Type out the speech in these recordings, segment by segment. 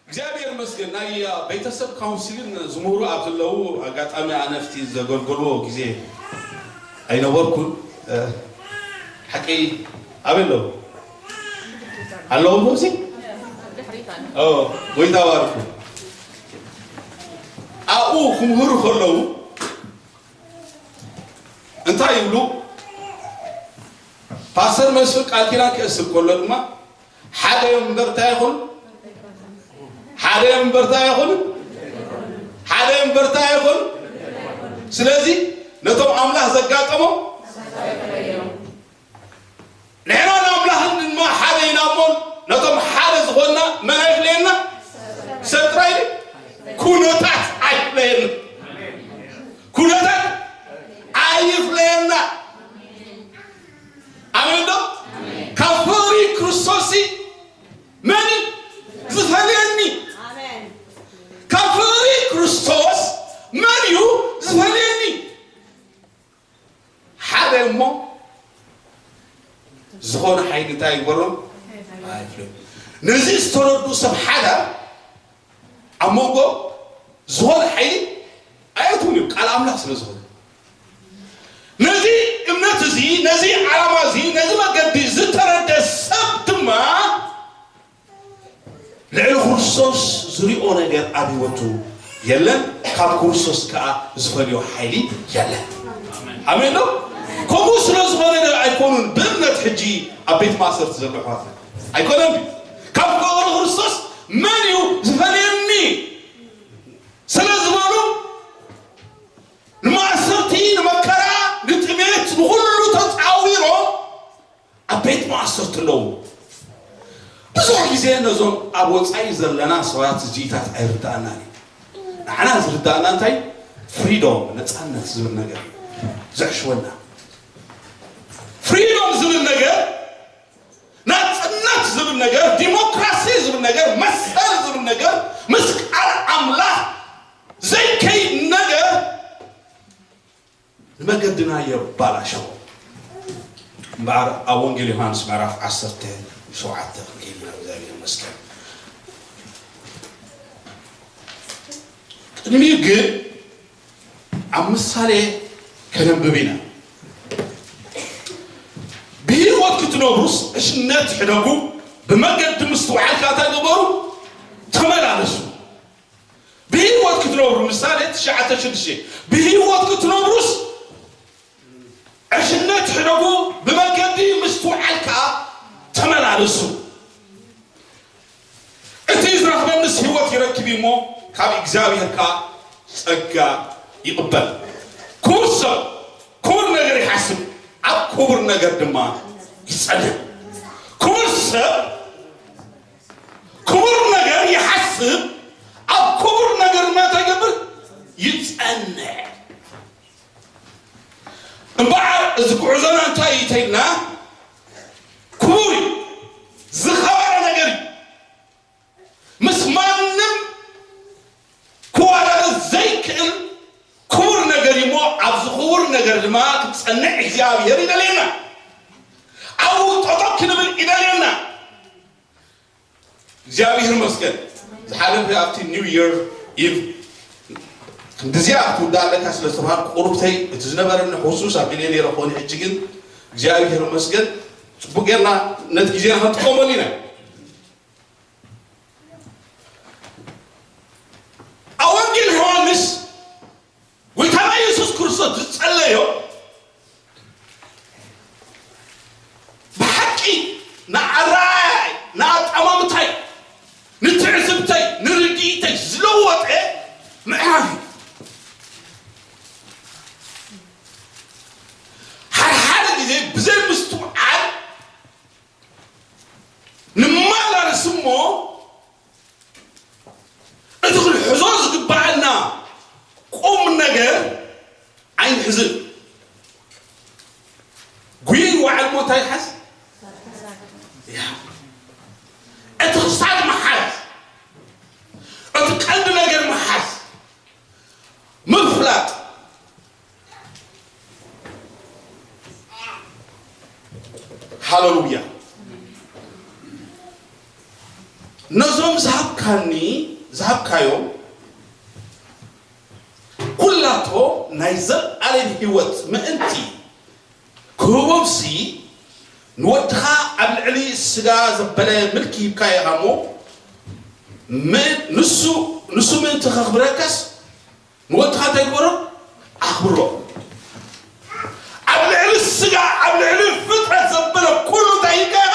እግዚኣብሔር ይመስገን። ናይ ቤተሰብ ካውንስልን ዝምህሩ ኣብ ዘለዉ ኣጋጣሚ ኣነ ኣብቲ ዘገልገልዎ ግዜ ኣይነበርኩን። ሓቀይ ኣበይ ኣለዉ? ኣለዉ ዶ እዚ? ኦ፣ ጎይታ ባርኩ። ኣብኡ ክምህሩ ከለዉ እንታይ ይብሉ? ፓስተር መስፍን ቃል ኪዳን ክእስር ከሎ ድማ ሓደ እዮም እምበር እንታይ ይኹን? ሓደ እዮም እምበር እንታይ ይኹን? ሓደ እዮም እምበር እንታይ ይኹን? ስለዚ ነቶም ኣምላኽ ዘጋጠሞም ንሕና ንኣምላኽን ድማ ሓደ ኢና እሞ ነቶም ሓደ ዝኾንና መን ኣይፍለየና? ሰብ ጥራይ ኩነታት ኣይፍለየና። ኩነታት ኣይፍለየና። ኣሜን ዶ? ካብ ፍቕሪ ክርስቶስ መን እዩ ዝፈልየኒ? ካብ ፍቕሪ ክርስቶስ መን እዩ ዝፈልየኒ? ሓደ እሞ ዝኾነ ሓይሊ እንታይ ይግበሮም? ኣይፍለዮም። ነዚ ዝተረዱ ሰብ ሓዳር ኣብ መንጎ ዝኾነ ሓይሊ ኣየእትውን እዮም፣ ቃል ኣምላኽ ስለ ዝኾነ። ነዚ እምነት እዚ፣ ነዚ ዓላማ እዚ፣ ነዚ መገዲ ዝተረደ ሰብ ድማ ልዕሊ ክርስቶስ ዝሪኦ ነገር ኣብ ህይወቱ የለን፣ ካብ ክርስቶስ ከኣ ዝፈልዮ ሓይሊ የለን። ኣሜን ዶ? ከምኡ ስለ ዝኾነ ዶ ኣይኮኑን ብእምነት ሕጂ ኣብ ቤት ማእሰርቲ ዘለዉ ኣሕዋትና? ኣይኮነን ድዩ? ካብ ፍቕሪ ክርስቶስ መን እዩ ዝፈልየኒ ስለ ዝበሉ ንማእሰርቲ፣ ንመከራ፣ ንጥሜት፣ ንኹሉ ተጻዊሮም ኣብ ቤት ማእሰርቲ ኣለዉ። ብዙሕ ግዜ ነዞም ኣብ ወጻኢ ዘለና ሰባት እዚታት ኣይርድኣናን እዩ። ንዓና ዝርድኣና እንታይ? ፍሪዶም፣ ነጻነት ዝብል ነገር እዩ ዘዕሽወና። ፍሪዶም ዝብል ነገር፣ ናጽነት ዝብል ነገር፣ ዲሞክራሲ ዝብል ነገር፣ መሰል ዝብል ነገር ምስ ቃል ኣምላኽ ዘይከይድ ነገር ንመገድና የባላሸዎ። እምበኣር ኣብ ወንጌል ዮሃንስ ምዕራፍ ዓሰርተ ሸውዓተ ክንከይድ ኢና፣ እግዚኣብሔር ይመስገን። ቅድሚኡ ግን ኣብ ምሳሌ ከነንብብ ኢና። ብህይወት ክትነብሩስ ዕሽነት ሕደጉ፣ ብመገዲ ምስትውዓል ከኣ እንታይ ግበሩ? ተመላለሱ። ብህይወት ክትነብሩ፣ ምሳሌ ትሽዓተ ሽዱሽተ፣ ብህይወት ክትነብሩስ ዕሽነት ሕደጉ፣ ብመገዲ ምስትውዓል ከኣ ተመላለሱ። እቲ ዝረኽበንስ ህይወት ይረክብ እዩ እሞ፣ ካብ እግዚኣብሔር ከኣ ጸጋ ይቕበል። ክቡር ሰብ ክቡር ነገር ይሓስብ፣ ኣብ ክቡር ነገር ድማ ይጸንዕ። ክቡር ሰብ ክቡር ነገር ይሓስብ፣ ኣብ ክቡር ነገር ድማ እንታይ ይገብር? ይጸንዕ። እምበኣር እዚ ጉዕዞና እንታይ እዩ ተይልና? ክቡር እዩ፣ ዝኸበረ ነገር እዩ። ምስ ማንም ክወዳደር ዘይክእል ክቡር ነገር እዩ እሞ፣ ኣብዚ ክቡር ነገር ድማ ክንጸንዕ እግዚኣብሔር ይደልየና። ኣብኡ ጠጠው ክንብል ይደልየና። እግዚኣብሔር ይመስገን። ዝሓለፈ ኣብቲ ኒው ይር ኢቭ ክንዲዚኣ ክትውዳእ ኣለካ ስለ ዝተባሃልኩ ቁሩብተይ እቲ ዝነበረኒ ሕሱስ ኣቢለ ነይረ ክኾን እዩ። ሕጂ ግን እግዚኣብሔር ይመስገን ጽቡቅ ጌርና ነቲ ግዜና ክንጥቀመሉ ኢና። ኣብ ወንጌል ዮሃንስ ጎይታና የሱስ ክርስቶስ ዝጸለዮ ብሓቂ ንኣረኣእያይ፣ ንኣጠማምታይ፣ ንትዕዝብተይ፣ ንርድኢተይ ዝለወጠ ምዕራፍ እዩ። ሓደ ሓደ ግዜ ብዘይ ምስትውዓል ንመላለስ እሞ እቲ ክንሕዞ ዝግባኣና ቁም ነገር ኣይንሕዝን። ጉይይ ይወዓል እሞ እንታይ ይሓዝ? ያ። እቲ ክሳድ ምሓዝ፣ እቲ ቀንዲ ነገር ምሓዝ፣ ምፍላጥ። ሃለሉያ። ነዞም ዝሃብካኒ ዝሃብካዮም ኩላቶ ናይ ዘለኣለም ህይወት ምእንቲ ክህቦምሲ ንወድኻ ኣብ ልዕሊ ስጋ ዘበለ ምልኪ ሂብካዮ ኢኻ እሞ፣ ም- ንሱ ንሱ ምእንቲ ከኽብረካስ ንወድኻ እንታይ ግበሮ? ኣኽብሮ። ኣብ ልዕሊ ስጋ ኣብ ልዕሊ ፍጥረት ዘበለ ኩሉ እንታይ ሂብካዮ ኢኻ?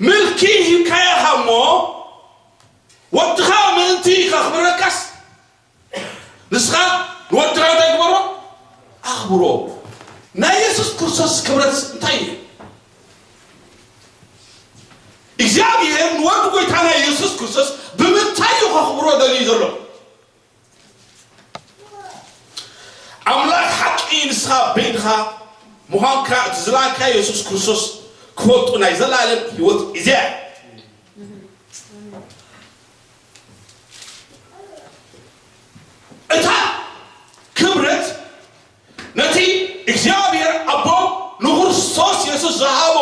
ምልኪ ሂብካዮ ኢኻ እሞ፣ ወድኻ ምእንቲ ከኽብረካስ ንስኻ ንወድኻ እንታይ ግበሮ? ኣኽብሮ። ናይ የሱስ ክርስቶስ ክብረት እንታይ እዩ? እግዚኣብሔር ንወዲ ጎይታና የሱስ ክርስቶስ ብምንታይ እዩ ከኽብሮ ደልዩ ዘሎ? ኣምላኽ ሓቂ ንስኻ በይንኻ ምዃንካ እቲ ዝለኣካ የሱስ ክርስቶስ ክፈልጡ ናይ ዘለኣለም ህይወት እዚኣ። እታ ክብረት ነቲ እግዚኣብሔር ኣቦ ንክርስቶስ የሱስ ዝሃቦ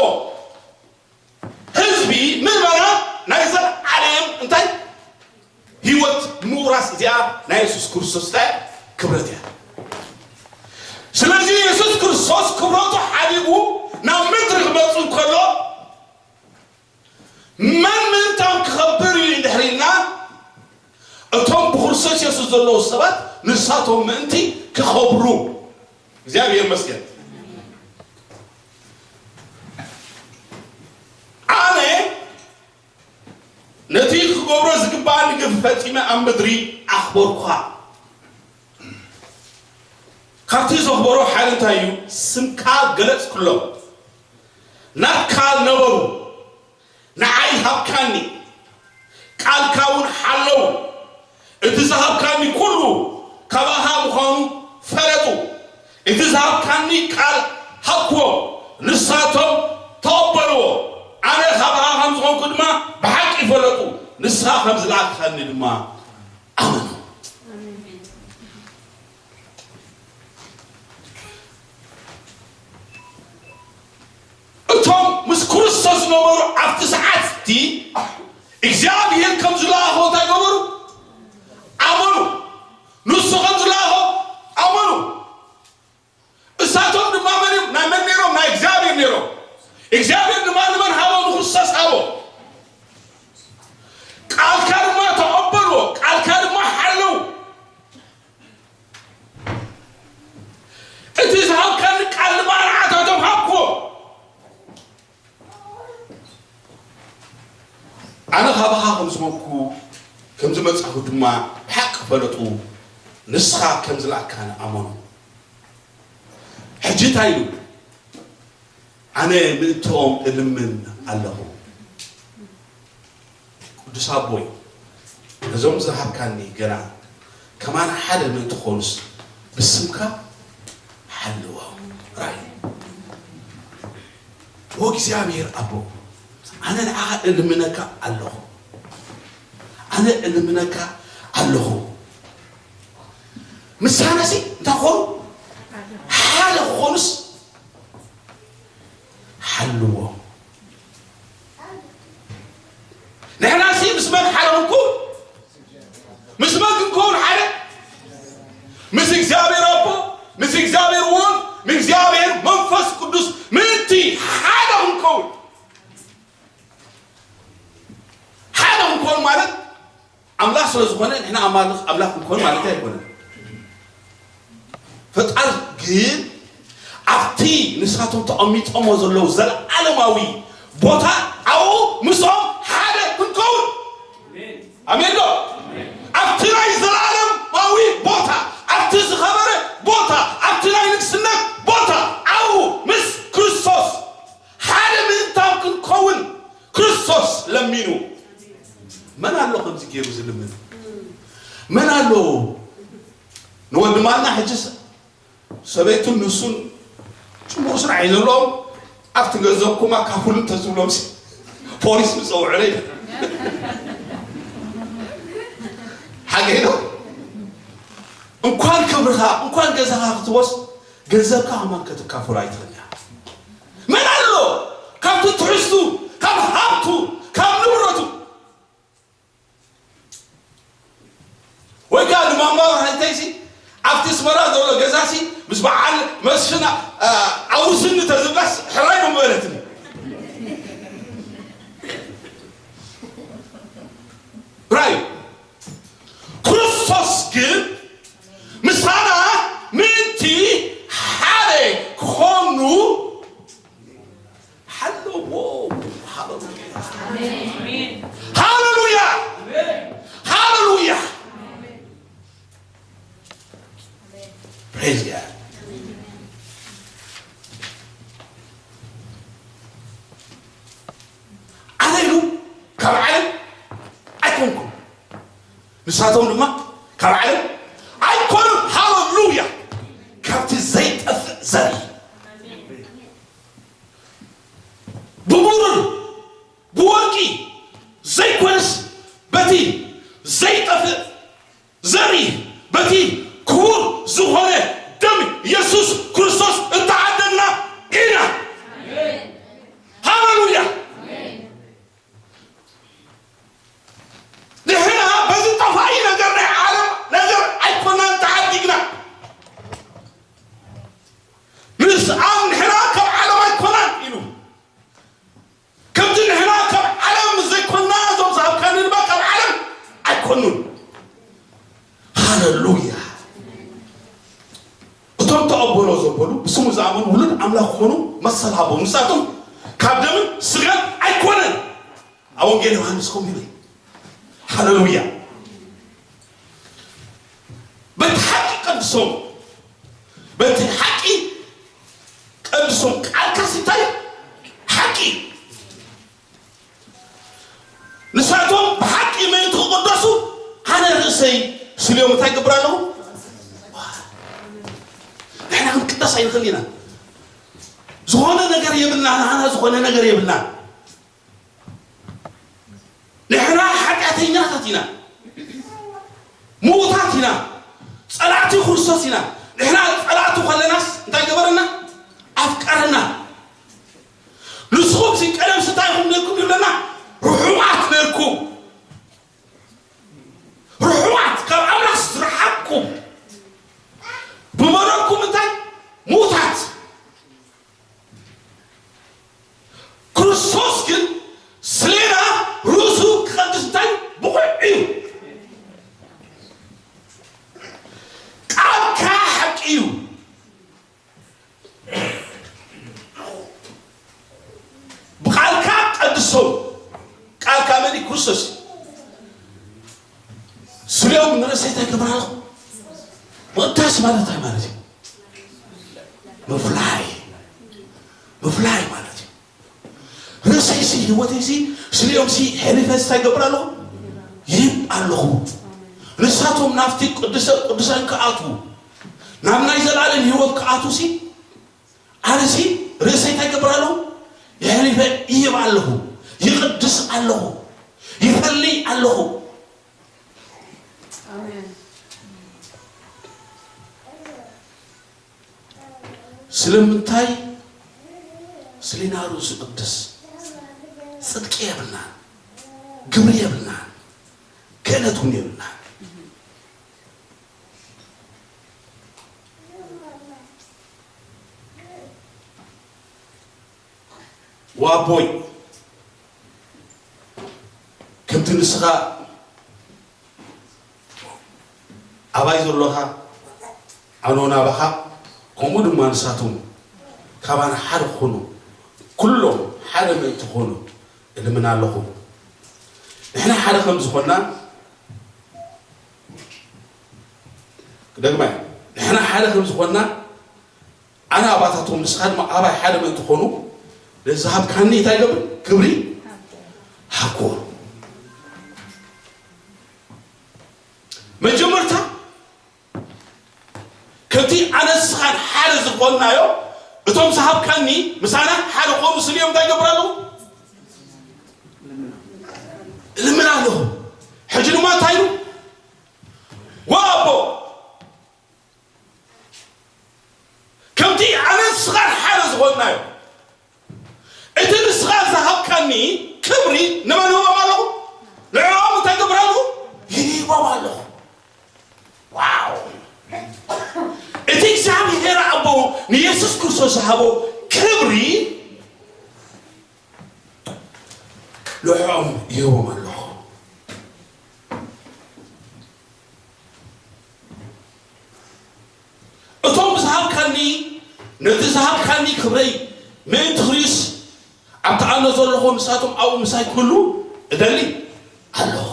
ህዝቢ ምእመናን ናይ ዘለዓለም እንታይ ህይወት ምውራስ እዚኣ ናይ የሱስ ክርስቶስ እንታይ ክብረት እያ። ስለዚ የሱስ ክርስቶስ ክብረቱ ሓዲጉ ናብ ምድሪ ክመጽእ እንከሎ መን ምእንታም ክኸብር እዩ እንድሕር ኢልና፣ እቶም ብክርስቶስ የሱስ ዘለዉ ሰባት ንሳቶም ምእንቲ ክኸብሩ። እግዚኣብሔር ይመስገን። ኣነ ነቲ ክገብሮ ዝግባኣኒ ግፍ ፈጺመ ኣብ ምድሪ ኣኽበርኩኻ። ካብቲ ዘኽበሮ ሓደ እንታይ እዩ? ስምካ ገለጽኩሎም። ናትካ ነበሩ፣ ንዓይ ሃብካኒ፣ ቃልካ እውን ሓለዉ። እቲ ዝሃብካኒ ኩሉ ካባኻ ምዃኑ ፈለጡ። እቲ ዝሃብካኒ ቃል ሃብክዎም፣ ንሳቶም ተቐበልዎ። ኣነ ካባኻ ከም ዝኾንኩ ድማ ብሓቂ ፈለጡ። ንስኻ ከም ዝለኣኽካኒ ድማ ኣመኑ። እቶም ምስ ክርስቶስ ዝነበሩ ኣብቲ ሰዓት እቲ እግዚኣብሔር ከም ዝለኣኾ እንታይ ገበሩ? ኣመኑ። ንሱ ከም ዝለኣኾ ኣመኑ። እሳቶም ድማ መን እዮም? ናይ መን ነይሮም? ናይ እግዚኣብሔር ነይሮም። እግዚኣብሔር ድማ ንመን ሃቦ? ንክርስቶስ ሃቦ። ቃልካ ድማ ተቐበልዎ፣ ቃልካ ድማ ሓለው። እቲ ዝሃብካኒ ቃል ድማ ንዓታቶም ሃብክዎ። ኣነ ካባኻ ከም ዝኾንኩ ከም ዝመጻኹ ድማ ብሓቂ ፈለጡ፣ ንስኻ ከም ዝለኣካኒ ኣመኑ። ሕጂ እንታይ ኢሉ? ኣነ ምእንትኦም እልምን ኣለኹ። ቅዱስ ኣቦይ፣ ነዞም ዝሃብካኒ ገና ከማን ሓደ ምእንቲ ክኾኑስ ብስምካ ሓልዎም። ራይ ኦ እግዚኣብሔር ኣቦ፣ ኣነ ንዓኻ እልምነካ ኣለኹ። ኣነ እልምነካ ኣለኹ። ምሳናሲ እንታይ ክኾኑ? ሓደ ክኾኑስ ሓልዎም። ንሕናሲ ምስ መን ሓደ ክንከውን? ምስ መን ክንከውን ሓደ? ምስ እግዚኣብሔር ኣቦ፣ ምስ እግዚኣብሔር ወልድ፣ ምስ እግዚኣብሔር መንፈስ ቅዱስ ምእንቲ ሓደ ክንከውን። ሓደ ክንከውን ማለት ኣምላኽ ስለ ዝኾነ ንሕና ኣማልኽ ኣምላኽ ክንኮን ማለት ኣይኮነን። ፈጣሪ ግን ኣብቲ ንሳቶም ተቐሚጦሞ ዘለዉ ዘለዓለማዊ ቦታ ኣብኡ ምስኦም ሓደ ክንከውን። ኣሜን ዶ? ኣብቲ ናይ ዘለዓለማዊ ቦታ፣ ኣብቲ ዝኸበረ ቦታ፣ ኣብቲ ናይ ንግስነት ቦታ ኣብኡ ምስ ክርስቶስ ሓደ ምእንታን ክንከውን ክርስቶስ ለሚኑ። መን ኣሎ ከምዚ ገይሩ ዝልምን? መን ኣሎ? ንወዲ ማልና ሕጂ ሰበይቱን ንሱን ጽቡቕ ስራሕ እዩ ዘለዎም። ኣብቲ ገንዘብኩም ኣካፍሉ እንተዝብሎም ሲ ፖሊስ ምጸውዕለይ። ሓገይ ዶ? እንኳን ክብርኻ፣ እንኳን ገዛኻ ክትወስ፣ ገንዘብካ ከማን ክትካፈሎ ኣይትኽእል ኢኻ። መን ኣሎ ካብቲ ትሕዝቱ፣ ካብ ሃብቱ፣ ካብ ንብረቱ ኣብቲ ኣስመራ ዘሎ ገዛሲ ምስ በዓል መስፍን፣ እ፣ ኣውስኒ ተዝብላስ ሕራይ ምበለትኒ። ራይ ክርስቶስ ግን ምሳና ምእንቲ ሓደ ክኾኑ ሓለዎ። ሃሌሉያ! ሃሌሉያ! ሃሌሉያ! Praise God። ኣነ ኢሉ ካብ ዓለም ኣይኮንኩን፣ ንሳቶም ድማ ካብ ዓለም ኣይኮኑን። ሃሌሉያ! ካብቲ ዘይጠፍእ ዘርኢ ብብሩር ብወርቂ ዘይኮነስ በቲ ዘይጠፍእ ዘርኢ በቲ ክቡር ዝኾነ ደም ኢየሱስ ክርስቶስ እተዓደግና ኢና። ሃሌሉያ! ንሕና በዚ ጠፋኢ ነገር ናይ ዓለም ነገር ኣይኮናን ተዓዲግና። ምስ ኣብ ንሕና ካብ ዓለም ኣይኮናን ኢሉ። ከምቲ ንሕና ካብ ዓለም ዘይኮና፣ እዞም ዝሃብካኒ ድማ ካብ ዓለም ኣይኮኑን። ሃሌሉያ! እቶም ተቐበሎ ዘበሉ ብስሙ ዝኣመኑ ውሉድ ኣምላኽ ክኾኑ መሰል ሃቦም። ንሳቶም ካብ ደምን ስጋን ኣይኮነን። ኣብ ወንጌል ዮሃንስ ከምኡ ይብል። ሃሌሉያ! በቲ ሓቂ ቀድሶም፣ በቲ ሓቂ ቀድሶም። ቃልካ ሲታይ ሓቂ። ንሳቶም ብሓቂ ምእንቲ ክቕደሱ ኣነ ርእሰይ ስልዮም እንታይ ይገብር ኣለኹ? ንሕና ክንቅደስ ኣይንኽእል ኢና። ዝኾነ ነገር የብልና፣ ንሕና ዝኾነ ነገር የብልና። ንሕና ሓጢኣተኛታት ኢና፣ ምዉታት ኢና፣ ጸላእቲ ክርስቶስ ኢና። ንሕና ጸላእቲ ከለናስ እንታይ ገበረና? ኣፍቀረና። ንስኹም ሲ ቀደም ስታይ ኢኹም ነርኩም ይብለና፣ ርሑቓት ነርኩም፣ ርሑቓት ካብ ኣምላኽ ዝረሓቕኩም፣ ብመረርኩም እንታይ ምዉታት። ክርስቶስ ግን ስሌና ርእሱ ክቐድስ እንታይ ብቑዕ እዩ። ቃልካ ሓቂ እዩ። ብቃልካ ቀድሶም። ቃልካ መን እዩ? ክርስቶስ። ስሌኦም ንርእሰይ እንታይ ገብር ኣለኹ? ምቕዳስ ማለት እንታይ ማለት እዩ? ምፍላይ። ምፍላይ ማለት እዩ። ርእሰይሲ ህይወተይሲ ስሌኦምሲ ሕሊፈ እንታይ ገብር ኣለኹ? ይህብ ኣለኹ። ንሳቶም ናብቲ ቅዱሰ ቅዱሳን ክኣትዉ፣ ናብ ናይ ዘላለም ህይወት ክኣትዉሲ ኣነሲ ርእሰይ እንታይ ገብር ኣለኹ? የሕሊፈ ይህብ ኣለኹ፣ ይቕድስ ኣለኹ፣ ይፈልይ ኣለኹ። ኣሜን። ስለምንታይ? ስሊና ርእሱ ይቕደስ። ጽድቂ የብልና፣ ግብሪ የብልና፣ ክእለት እውን የብልና። ዋቦይ፣ ከምቲ ንስኻ ኣባይ ዘሎኻ፣ ኣነ እውን ኣባኻ፣ ከምኡ ድማ ንሳቶም ካባና ሓደ ክኾኑ፣ ኩሎም ሓደ ምእንቲ ክኾኑ እልምን ኣለኹ። ንሕና ሓደ ከም ዝኾንና፣ ክደግማ እየ፣ ንሕና ሓደ ከም ዝኾንና፣ ኣነ ኣባታቶም ንስኻ ድማ ኣባይ ሓደ ምእንቲ ኮኑ፣ ነዚ ዝሃብካኒ እንታይ ገብር? ክብሪ ሃብክዎ። መጀመርታ ከምቲ ኣነ ንስኻን ሓደ ዝኾንናዮ፣ እቶም ዝሃብካኒ ምሳና ሓደ ኮኑ ስልዮም እንታይ ገብር ኣለኹ? እልምን ኣለኹ። ሕጂ ድማ እንታይ ኢሉ? ወኣቦ፣ ከምቲ ኣነ ንስኻን ሓደ ዝኾንናዮ፣ እቲ ንስኻ ዝሃብካኒ ክብሪ ንመን ህቦም ኣለኹ? ንዕኦም እንታይ ገብር ኣለኹ? ይህቦም ኣለኹ። ዋው! ዝሃቦ ክብሪ ልዕዖም ይህቦም ኣለኹ። እቶም ዝሃብካኒ፣ ነቲ ዝሃብካኒ ክብረይ ምእንቲ ክርስቶስ ኣብቲ ኣነ ዘለኹ ንሳቶም ኣብኡ ምሳይ ክህሉ እደሊ ኣለኹ።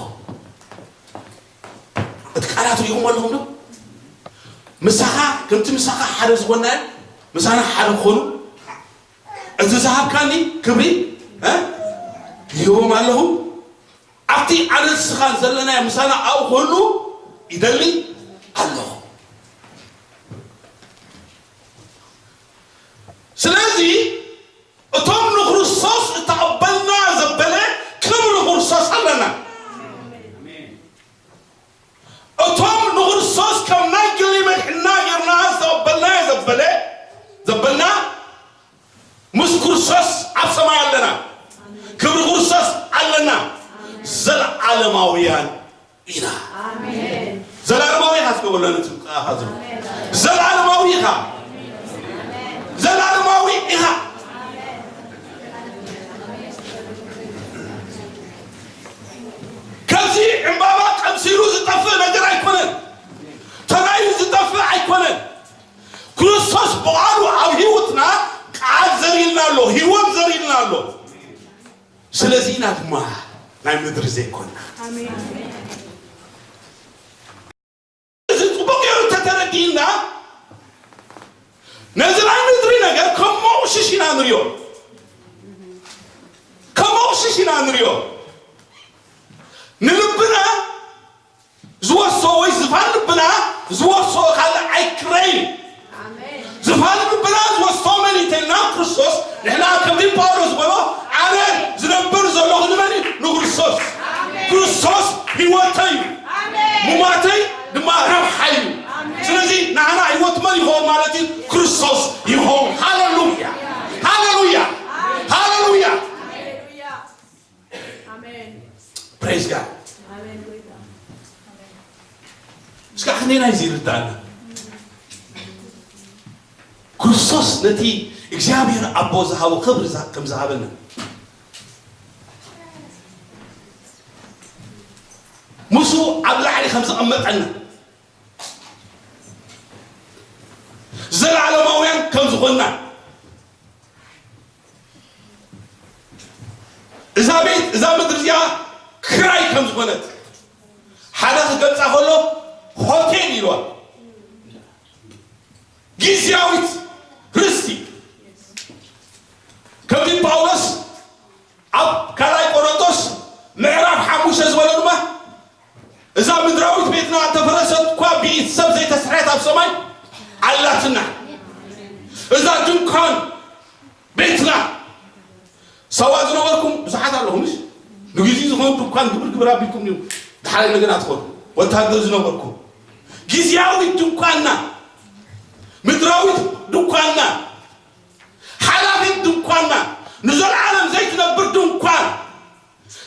እቲ ቃላት ርኢኹም ኣለኹም ዶ? ምሳኻ፣ ከምቲ ምሳኻ ሓደ ዝኾንናዮ፣ ምሳና ሓደ ክኾኑ፣ እቲ ዝሃብካኒ ክብሪ፣ እ? ይህቦም ኣለኹ። ኣብቲ ኣነ ንስኻን ዘለናዮ ምሳና ኣብኡ ክህሉ ይደሊ ኣለኹ። ስለዚ እቶም ንክርስቶስ እተቐበልና ዘበለ ክብሪ ክርስቶስ ኣለና። እቶም ንክርስቶስ ከም ናይ ግሊ መድሕና ጌርና ዝተቐበልና ዘበለ፣ ዘበልና ምስ ክርስቶስ ኣብ ሰማይ ኣለና። ክብሪ ክርስቶስ ኣለና። ዘለዓለማውያን ኢና። ኣሜን። ዘላለማዊ ኢኻ እስከ በሎ ነቲ ቃልካ ዝብል። ኣሜን። ዘላለማዊ ኢኻ። ኣሜን። ዘላለማዊ ኢኻ። ኣሜን። ከምዚ ዕምባባ ቀምሲሉ ዝጠፍእ ነገር ኣይኮነን። ተራዩ ዝጠፍእ ኣይኮነን። ክርስቶስ ብቓሉ ኣብ ህይወትና ቃል ዘሪልና ኣሎ፣ ህይወት ዘሪልና ኣሎ። ስለዚ ኢና ድማ ናይ ምድሪ ዘይኮንና። ኣሜን። እዚ ጽቡቕ ገይሩ እንተተረዲእና፣ ነዚ ናይ ምድሪ ነገር ከም መቑሽሽ ኢና ንሪኦ። ከም መቑሽሽ ኢና ንሪኦ። ንልብና ዝወስዶ ወይ ዝፋን ልብና ዝወስዶ ካልእ ኣይክረይን። ኣሜን። ዝፋን ልብና ዝወስዶ መን እዩ ተልና ክርስቶስ፣ ንሕና ከምቲ ጳውሎስ ዝበሎ፣ ኣነ ዝነብር ዘለኹ ንመን እዩ? ንክርስቶስ። ኣሜን። ክርስቶስ ህይወተይ እዩ። ኣሜን። ሙማተይ ድማ ረብሓ እዩ። ኣሜን። ስለዚ ንዓና ህይወት መን ይኸውን ማለት እዩ? ክርስቶስ ይኸውን። ሃሌሉያ! ሃሌሉያ! ሃሌሉያ! ኣሜን። ፕሬዝ ጋድ። ኣሜን ጎይታ። እስከ ኣኽኔና እዚ ይርዳእና። ክርስቶስ ነቲ እግዚኣብሔር ኣቦ ዝሃቦ ክብሪ ዛ-፣ ከም ዝሃበና፣ ምስኡ ኣብ ላዕሊ ከም ዘቐመጠና፣ ዘላለማውያን ከም ዝኾንና፣ እዛ ቤት፣ እዛ ምድሪ እዚኣ ክራይ ከም ዝኾነት፣ ሓደ ክገልጻ ከሎ ሆቴል ኢልዋ፣ ግዝያዊት ርስቲ። ከምቲ ጳውሎስ ኣብ ካልኣይ ቆሮንቶስ ምዕራፍ ሓሙሽተ ዝበሎ ድማ፣ እዛ ምድራዊት ቤትና እንተፈረሰት እኳ ብኢድ ሰብ ዘይተሰርሐት ኣብ ሰማይ ኣላትና። እዛ ድንኳን ቤትና፣ ሳዋ ዝነበርኩም ብዙሓት ኣለኹም፣ ምሽ? ንግዜኡ ዝኾነ ድንኳን ግብር ግብር ኣቢልኩም እዩ፣ ድሓረ እንደገና ትኾኑ። ወታደር ዝነበርኩም፣ ግዝያዊት ድንኳንና፣ ምድራዊት ድንኳንና፣ ሓላፊት ድንኳንና፣ ንዘለዓለም ዘይትነብር ድንኳን፣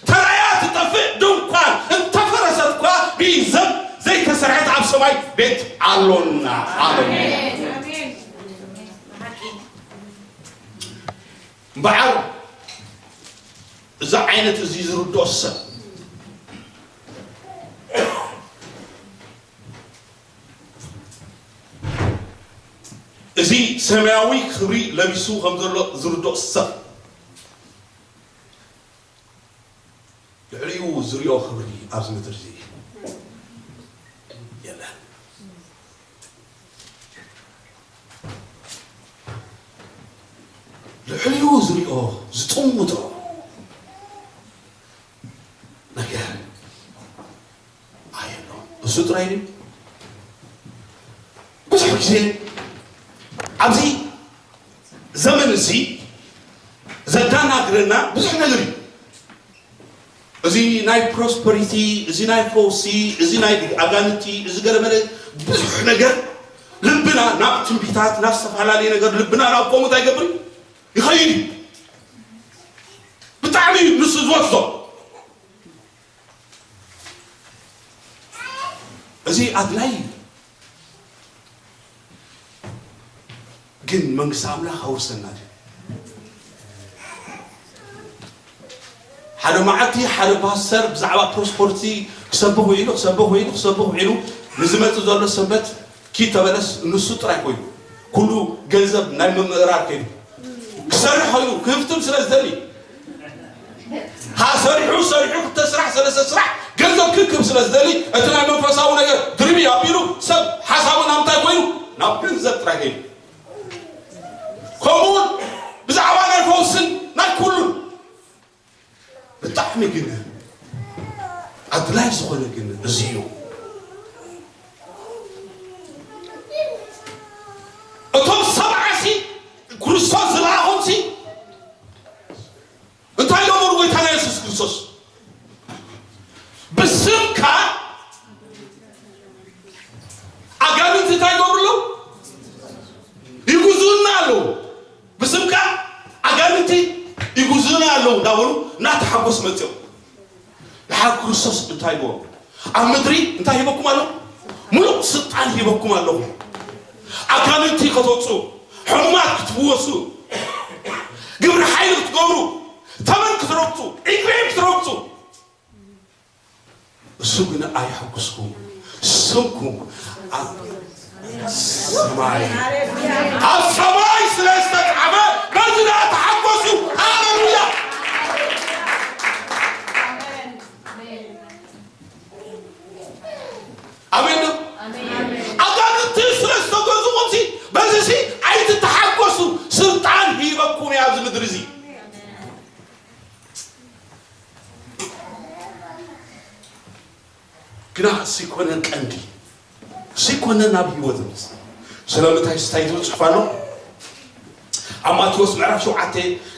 ተራያ ትጠፍእ ድንኳን እንተፈረሰት እኳ ብኢድ ሰብ ዘይተሰርሐት ኣብ ሰማይ ቤት ኣሎና። ኣሜን። ኣሜን። እምበኣር እዚ ዓይነት እዚ ዝርድኦ ሰብ፣ እዚ ሰማያዊ ክብሪ ለቢሱ ከም ዘሎ ዝርድኦ ሰብ፣ ልዕሊኡ ዝሪኦ ክብሪ ኣብዚ ምድሪ እዚ የለን። ልዕሊኡ ዝሪኦ፣ ዝጥምቶ ነገር ኣየሎን። እሱ ጥራይ ድዩ? ብዙሕ ግዜ ኣብዚ ዘመን እዚ ዘዳናግረና ብዙሕ ነገር እዩ። እዚ ናይ ፕሮስፐሪቲ፣ እዚ ናይ ፈውሲ፣ እዚ ናይ ኣጋንንቲ፣ እዚ ገለመለ፣ ብዙሕ ነገር ልብና ናብ ትንቢታት፣ ናብ ዝተፈላለየ ነገር ልብና ናብ ከምኡ እንታይ ይገብር? ይኸይድ እዩ። ብጣዕሚ እዩ ንሱ ዝወስዶ። እዚ ኣድላይ እዩ። ግን መንግስቲ ኣምላኽ ኣውርሰና ድዩ? ሓደ መዓልቲ ሓደ ፓስተር ብዛዕባ ፕሮስፐርቲ ክሰብኽ ውዒሉ፣ ክሰብኽ ውዒሉ፣ ክሰብኽ ውዒሉ፣ ንዝመጽእ ዘሎ ሰንበት ኪድ ተበለስ ንሱ ጥራይ ኮይኑ፣ ኩሉ ገንዘብ ናይ ምምእራር ከይዱ፣ ክሰርሕ ኮይኑ፣ ክህፍትም ስለ ዝደሊ፣ ሃ ሰሪሑ፣ ሰሪሑ ክልተ ስራሕ፣ ሰለስተ ስራሕ፣ ገንዘብ ክክብ ስለ ዝደሊ፣ እቲ ናይ መንፈሳዊ ነገር ድርቢ ኣቢሉ፣ ሰብ ሓሳቡ ናብ እንታይ ኮይኑ? ናብ ገንዘብ ጥራይ ከይዱ። ከምኡውን ብዛዕባ ናይ ፈውስን ናይ ኩሉን ብጣዕሚ ግን ኣድላይ ዝኾነ ግን እዚ እዩ። እቶም ሰብዓሲ ክርስቶስ ዝለኣኾምሲ እንታይ ገበሩ? ጎይታና የሱስ ክርስቶስ ብስምካ ኣጋንንቲ እንታይ ይገብሩ ኣለዉ? ይጉዙና ኣለዉ። ብስምካ ኣጋንንቲ ይጉዙና ኣለዉ እንዳበሉ እናተሓጎስ መፅኦም። ድሓር ክርስቶስ እንታይ ይበሉ? ኣብ ምድሪ እንታይ ሂበኩም ኣለኹ? ሙሉእ ስልጣን ሂበኩም ኣለኹ። ኣጋንንቲ ከተውፅኡ፣ ሕሙማት ክትፍወሱ፣ ግብሪ ሓይሊ ክትገብሩ፣ ተመን ክትረግፁ፣ ኢግሬም ክትረግፁ። እሱ ግን ኣይሐጉስኩም። ስምኩም ኣብ ሰማይ፣ ኣብ ሰማይ ስለ ዝተጻሕፈ በዚ ደኣ ተሓጎሱ። ሃሌሉያ። ኣሜን ዶ? ኣጋንንቲ ስለ ዝተገዙኹምሲ በዚሲ ኣይትተሓጎሱ። ስልጣን ሂበኩም እየ ኣብዚ ምድሪ እዚ። ግና እሱ ኣይኮነን ቀንዲ፣ እሱ ኣይኮነን ናብ ህይወት ዝመጽእ። ስለምንታይ ስታይ ዝብል ጽሑፍ ኣሎ? ኣብ ማቴዎስ ምዕራፍ ሸውዓተ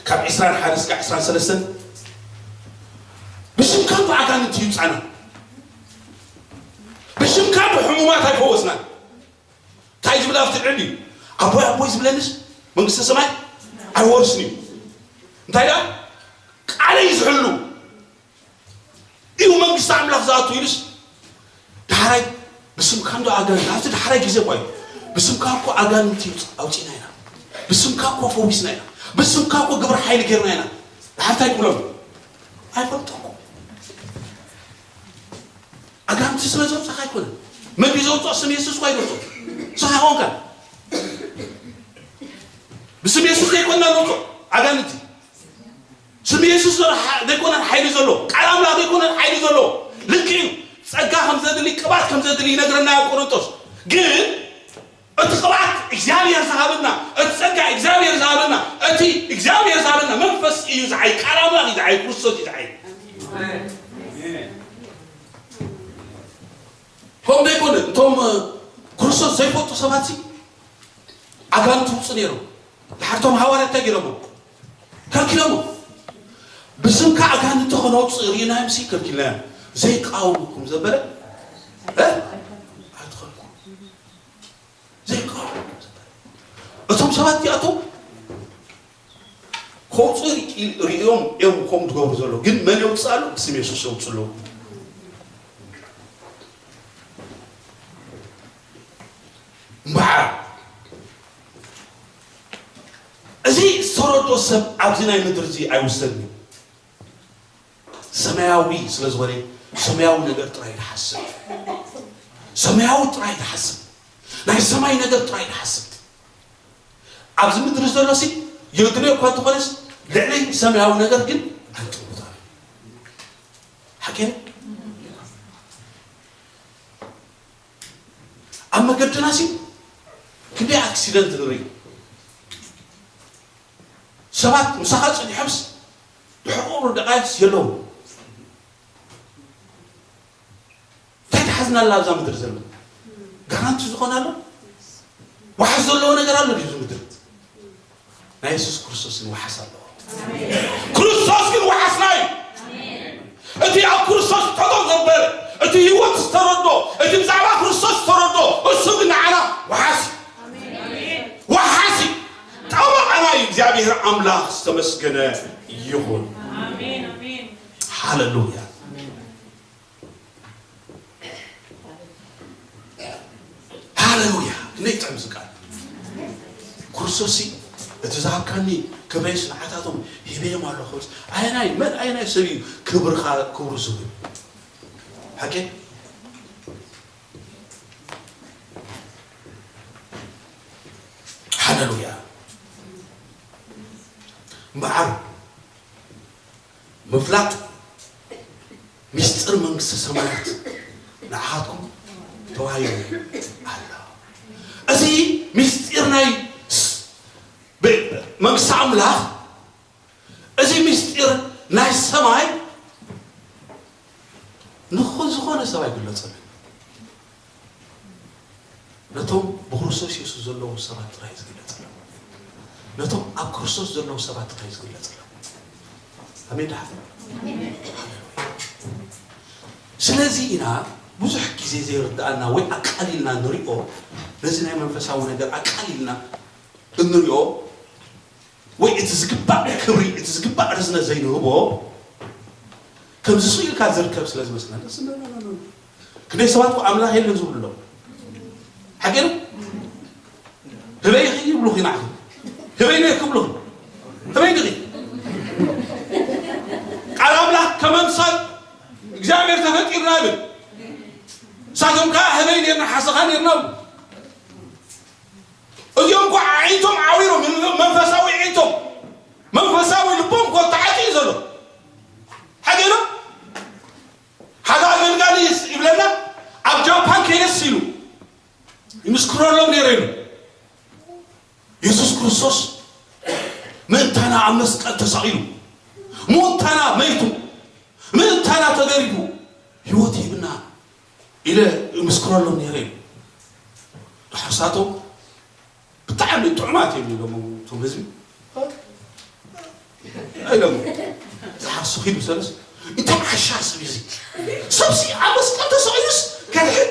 ካብ ዕስራን ሓደ እስካብ ዕስራን ሰለስተን፣ ብስምካ እኮ ኣጋንንቲ ይውጻና፣ ብስምካ እኮ ሕሙማት ኣይፈወስናን። እንታይ ዝብል ኣብቲ ልዕሊ እዩ? ኣቦይ ኣቦይ ዝብለንስ መንግስተ ሰማይ ኣይወርስን እዩ። እንታይ ደኣ? ቃለይ ዝሕሉ እዩ መንግስቲ ኣምላኽ ዝኣቱ ኢሉስ፣ ዳሕራይ ብስምካ እንዶ ኣጋንንቲ፣ ኣብቲ ዳሕራይ ግዜ እኳ እዩ፣ ብስምካ እኮ ኣጋንንቲ ኣውፂና ኢና፣ ብስምካ እኮ ፈዊስና ኢና፣ ብስምካ እኮ ግብረ ሓይሊ ጌርና ኢና። ዳሕርታይ ክብሎም ኣይፈልጠኩም። ኣጋንንቲ ስለ ዘውፅኣኻ ኣይኮነን። መን እዩ ዘውፅኦ? ስም የሱስ እኳ ይወፅኦ። ንስኻ ኾንካ ብስም የሱስ ዘይኮንና ነውፅኦ ኣጋንንቲ። ስም የሱስ ዘሎ ሓ-፣ ዘይኮነን ሓይሊ ዘሎ፣ ቃል ኣምላኽ ዘይኮነን ሓይሊ ዘሎ። ልክዕ እዩ። ጸጋ ከም ዘድሊ፣ ቅብኣት ከም ዘድሊ ይነግረና ኣብ ቆሮንቶስ። ግን እቲ ቅብኣት እግዚኣብሔር ዝሃበና፣ እቲ ጸጋ እግዚኣብሔር ዝሃበና፣ እቲ እግዚኣብሔር ዝሃበና መንፈስ እዩ ዝዓይ፣ ቃል ኣምላኽ እዩ ዝዓይ፣ ክርስቶስ እዩ ዝዓይ። ከምኡ ዘይኮነ፣ እቶም ክርስቶስ ዘይፈልጡ ሰባት ሲ ኣጋንንቲ ውፁ ነይሮም። ድሓር እቶም ሃዋርያት እንታይ ገይሮሞ? ከልኪሎሞ። ብስምካ ኣጋንንቲ ከነውፅእ ርኢናዮም ሲ ከልኪልናዮም። ዘይቃወመኩም ዘበለ፣ እ? ኣይትኸልኩ። ዘይቃወመኩም ዘበለ። እቶም ሰባት እዚኣቶም ከውፅኡ ርኢዮም እዮም ከምኡ ዝገብሩ ዘለዉ። ግን መን የውፅእ ኣሎ? ብስም የሱስ የውፅእ ኣለዉ። እምበኣር፣ እዚ ዝተረድኦ ሰብ ኣብዚ ናይ ምድሪ እዚ ኣይውሰድን እዩ። ሰማያዊ ስለ ዝኾነ፣ ሰማያዊ ነገር ጥራይ ይሓስብ። ሰማያዊ ጥራይ ይሓስብ። ናይ ሰማይ ነገር ጥራይ ይሓስብ። ኣብዚ ምድሪ ዘሎሲ የድልዮ እኳ እንተኾነስ፣ ልዕሊ ሰማያዊ ነገር ግን ኣይጥምቶን። ሓቂ ነው። ኣብ መገድና ሲ ክንደይ ኣክሲደንት ንርኢ። ሰባት ምሳኻ ጽኒሖምስ ድሕሪ ቁሩብ ደቓይቕስ የለዉ። እንታይ ተሓዝና ኣላ ኣብዛ ምድሪ ዘሎ? ጋራንቲ ዝኾነ ኣሎ? ዋሕስ ዘለዎ ነገር ኣሎ ድዩ እዚ ምድሪ? ናይ የሱስ ክርስቶስ ግን ዋሕስ ኣለዎ። ክርስቶስ ግን ዋሕስና እዩ። እቲ ኣብ ክርስቶስ ጠጠው ዘበለ፣ እቲ ህይወት ዝተረዶ፣ እቲ ብዛዕባ ክርስቶስ ዝተረዶ፣ እሱ ግን ንዓና ዋሕስ እዩ። ዋሕስ እዩ። ጠበቓና እዩ። እግዚኣብሔር ኣምላኽ ዝተመስገነ ይኹን። ሃሌሉያ። ሃሌሉያ። ክንደይ ይጥዕም እዚ ቃል። ክርስቶስ እቲ ዝሃብካኒ ክብረይስ ንዓታቶም ሂበዮም ኣለኹ። ኣየናይ መን ኣየናይ ሰብ እዩ ክብርኻ ክብሩ ዝህብ? ሓቂ ሃሌሉያ። እምበኣር ምፍላጥ ምስጢር መንግስተ ሰማያት ንዓኻትኩም ተዋሂቡ ኣሎ። እዚ ምስጢር ናይ ስ- ብ- መንግስቲ ኣምላኽ፣ እዚ ምስጢር ናይ ሰማይ ንኹ- ዝኾነ ሰብ ኣይግለጸሉን። ነቶም ብክርስቶስ የሱስ ዘለዉ ሰባት ጥራይ ዝግለጸሎም። ነቶም ኣብ ክርስቶስ ዘለዉ ሰባት ጥራይ ዝግለጸሎም። ኣሜን ዳሓት። ስለዚ ኢና ብዙሕ ግዜ ዘይርድኣና ወይ ኣቃሊልና ንሪኦ፣ ነዚ ናይ መንፈሳዊ ነገር ኣቃሊልና እንሪኦ፣ ወይ እቲ ዝግባእ ክብሪ፣ እቲ ዝግባእ ርዝነት ዘይንህቦ፣ ከምዚ ስቕ ኢልካ ዝርከብ ስለ ዝመስለና፣ ደስ እንብል። ክንደይ ሰባት እኮ ኣምላኽ የለን ዝብሉ ኣለዉ። ሓቂ ነው? ህበይ ይብሉኺ ንዓኺ። ህበይ ነይ ክብሉኺ። ህበይ ድኺ? ቃል ኣምላኽ ከመምሰል እግዚኣብሔር ተፈጢርና ይብል። ንሳቶም ከኣ ህበይ ኔርና፣ ሓሰኻ ኔርና ይብሉ። እዚኦም እኮ ኣዒንቶም ዓዊሮም፣ መንፈሳዊ ኣዒንቶም፣ መንፈሳዊ ልቦም እኮ ተዓጽዩ ዘሎ። ሓቂ ነው? ሓደ ኣገልጋሊ ይስ- ይብለና፣ ኣብ ጃፓን ከይደስ ኢሉ ይምስክረሎም ነይረ ኢሉ። የሱስ ክርስቶስ ምእንታና ኣብ መስቀል ተሰቒሉ፣ ምእንታና መይቱ፣ ምእንታና ተገሪፉ፣ ህይወት ሂብና ኢለ ይምስክረሎም ነይረ ኢሉ። ድሓር ሳቶም ብጣዕሚ ጥዑማት እዮም ኢሎም እቶም ህዝቢ። ኢሎም ዝሓሱ ኪዱ ሰለስ፣ እንታይ ዓሻ ሰብ እዩ እዚ? ሰብሲ ኣብ መስቀል ተሰቒሉስ ከድሕን፣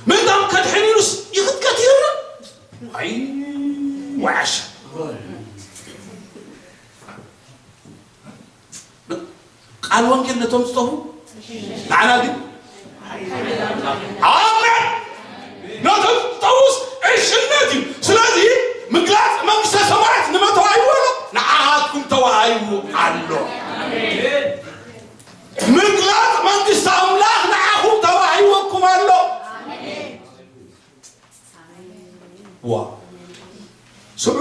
ምእንታም ከድሕን ኢሉስ ይኽትከት ይህብና? ኣይ፣ ወይ ዓሻ። ቃል ወንጌል ነቶም ዝጠፉ፣ ንዓና ግን፣ ኣሜን። ነቶም ዝጠፉስ ዕሽነት እዩ። ስለዚ ምግላጽ መንግስተ ሰማያት ንመን ተዋሂቡ ኣሎ? ንዓኻትኩም ተዋሂቡ ኣሎ። ምግላጽ መንግስቲ ኣምላኽ ንዓኹም ተዋሂበኩም ኣሎ። ዋ ስዑ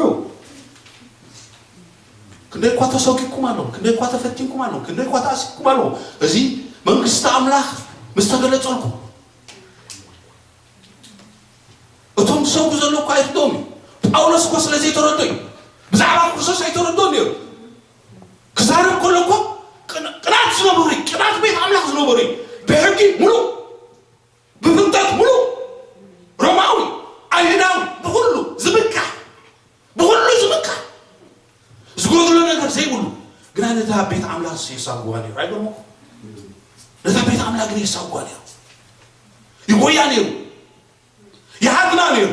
ክንደይ እኳ ተሰኪኩም ኣለኹም፣ ክንደይ እኳ ተፈቲንኩም ኣለኹም፣ ክንደይ እኳ ተኣሲርኩም ኣለኹም። እዚ መንግስቲ ኣምላኽ ምስ ተገለጸልኩም እቶም ዝሰጉ ዘለዉ እኳ ኣይርድኦም እዩ። ጳውሎስ እኮ ስለ ዘይተረዶ እዩ። ብዛዕባ ክርስቶስ ኣይተረዶን ነይሩ። ክዛረብ ከሎ እኮ ቅን- ቅናት ዝነበሩ እዩ። ቅናት ቤት ኣምላኽ ዝነበሩ እዩ። ብሕጊ ሙሉእ ብፍልጠት ሙሉእ ሮማዊ ኣይሁዳዊ ብኹሉ ዝምካሕ ብኹሉ ዝምካሕ ዝጎድሎ ነገር ዘይብሉ ግና ነታ ቤት ኣምላኽ የሳጉዋ ነይሩ። ኣይገርመኩም? ነታ ቤት ኣምላኽ ግን የሳጉዋ ነይሩ። ይጎያ ነይሩ። ይሃድና ነይሩ።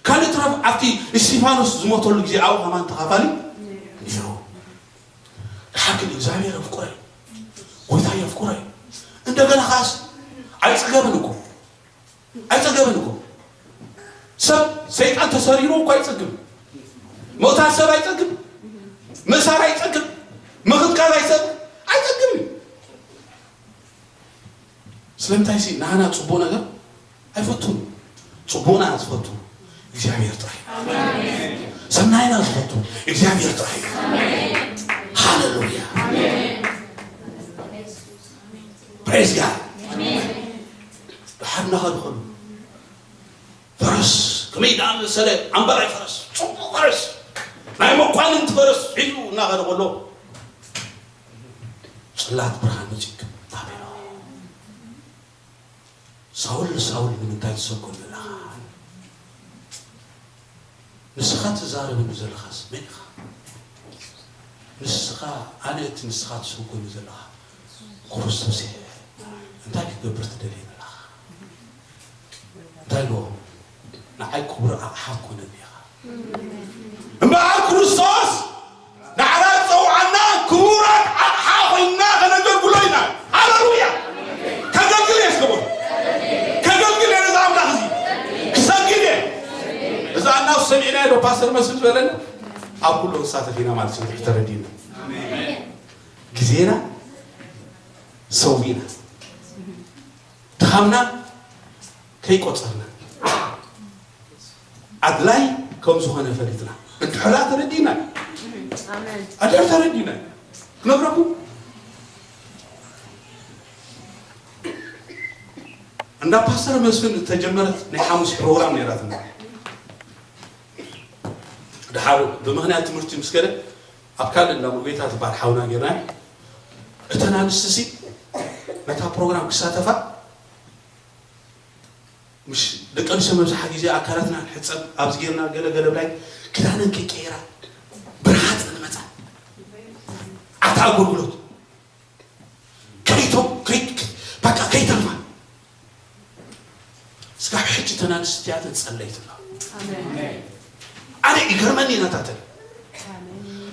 ካልእ ትረፍ ኣብቲ እስቲፋኖስ ዝሞተሉ ግዜ ኣብኡ ከማን ተኻፋሊ ነይሩ። ደሓር ግን እግዚኣብሔር የፍቅሮ እዩ። ጎይታ የፍቅሮ እዩ። እንደገና ኻስ ኣይጸገበን እኮ። ኣይጸገበን እኮ። ሰብ ሰይጣን ተሰሪሩ እኮ ኣይጸግም። ምቕታል ሰብ ኣይጸግም። ምእሳር ኣይጸግም። ምኽትካል ኣይጸግም። ኣይጸግም እዩ። ስለምንታይ ሲ ናህና ጽቡቕ ነገር ኣይፈቱን። ጽቡቕና ዝፈቱ እግዚኣብሔር ጥራይ። ሰናይና ዝፈቱ እግዚኣብሔር ጥራይ። ሃሌሉያ። ፕሬዝ ጋድ። ድሓር እናኸዱ ከሉ ፈረስ ከመይ ደኣ መሰለ ኣምበላይ ፈረስ ጽቡቕ ፈረስ ናይ መኳንንቲ ፈረስ ሒዙ እናኸደ ከሎ ጽላት ብርሃን መጺኡ። ኣሜን። ሳውል ንሳውል ንምንታይ ትሰጎ ዘለኻ? ንስኻ ትዛረበኒ ዘለኻስ መን ኢኻ? ንስኻ ኣነ እቲ ንስኻ ትሰጎኒ ዘለኻ ክርስቶስ እየ። እንታይ ክትገብር ትደሊ ዘለኻ? እንታይ ኢልዎ? ንዓይ ክቡር ኣቕሓ ኮነኒ ኢኻ። እምበኣር ክርስቶስ ንዓና ዝጸውዓና ክቡራት ኣቕሓ ኮይንና ከነገልግሎ ኢና። ሃሌሉያ! ከገልግል እየ ዝገበሩ። ከገልግል እየ ነዚ ኣምላኽ እዚ። ክሰግድ እየ። እዛ እናብ ሰሚዕና ዶ ፓስተር መስፍን ዝበለና? ኣብ ኩሉ ክንሳተፍ ኢና ማለት እዩ። ተረዲእና፣ ግዜና ሰዊእና፣ ድኻምና ከይቆጸርና፣ ኣድላይ ከም ዝኾነ ፈሊጥና፣ እንድሕራ ተረዲእና፣ ኣድሕር ተረዲእና ክነግረኩም። እንዳ ፓስተር መስፍን ዝተጀመረት ናይ ሓሙስ ፕሮግራም ነይራትና። ድሓር ብምኽንያት ትምህርቲ ምስ ከደ፣ ኣብ ካልእ እንዳ ሙሉጌታ ትበሃል ሓውና ጌርና፣ እተን ኣንስቲ ሲ ነታ ፕሮግራም ክሳተፋ፣ ምሽ ደቂ ኣንስትዮ መብዛሕትኡ ግዜ ኣካላትና ንሕጸብ፣ ኣብዚ ጌርና ገለ ገለ ብላይ ክዳነን ከይቀየራ ብረሃጸን መጻ። ኣታ ኣገልግሎት ከይቶ-፣ ከይ-፣ በቃ ከይተርፋ። ስጋብ ሕጂ እተን ኣንስቲ እቲኣተን ጸለይቲ ኣለዋ። ኣነ ይገርመኒ ናታተን።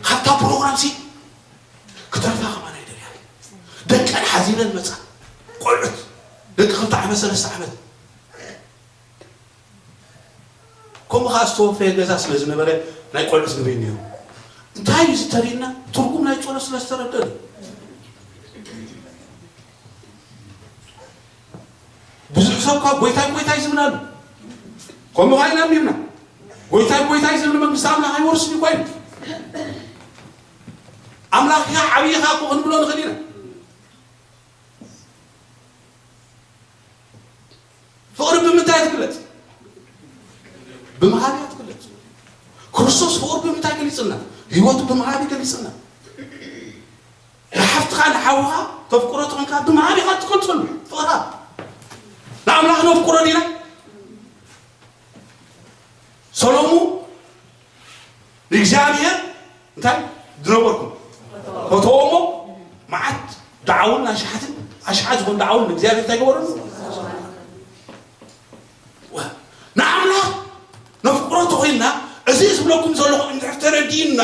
ካብታ ፕሮግራም ሲ ክተርፋ ከማን ኣይደልያን። ደቀን ሓዚለን መጻ። ቆልዑት ደቂ ክልተ ዓመት፣ ሰለስተ ዓመት። ከምኡ ኸዓ ዝተወፈየ ገዛ ስለ ዝነበረ ናይ ቆልዑት ንበይ ነይሩ። እንታይ እዩ ዝተሪእና? ትርጉም ናይ ጸሎት ስለ ዝተረደሉ። ብዙሕ ሰብ እኳ ጎይታይ ጎይታይ ዝብል ኣሎ። ከምኡ ኸዓ ኢና ኣሚንና። ጎይታይ ጎይታይ ዝብል መንግስቲ ኣምላኽ ኣይወርስን እዩ ኮይኑ። ኣምላኽ ኢኻ ዓብዪ ኢኻ እኮ ክንብሎ ንኽእል ኢና። ፍቕሪ ብምንታይ ትግለጽ? ብምሃብ እያ ትግለጽ። ክርስቶስ ፍቕሪ ብምንታይ ገሊጽልና? ህይወቱ ብምሃብ እዩ ገሊጽልና። ንሓፍትኻ ንሓውኻ ተፍቅሮ ተኾንካ ብምሃብ ኢኻ ትገልጸሉ። ፍቕርኻ ንኣምላኽ ነፍቅሮ ዲና? ሰሎሙ ንእግዚኣብሔር እንታይ ዝነበርኩም ፈተዎ እሞ፣ መዓት ደዓውን ኣሽሓትን፣ ኣሽሓት ዝኾኑ ደዓውን ንእግዚኣብሔር እንታይ ገበረሉ? ወ-፣ ንኣምላኽ ነፍቅሮ ተኾይንና፣ እዚ ዝብለኩም ዘለኹ እንድሕር ተረዲእና፣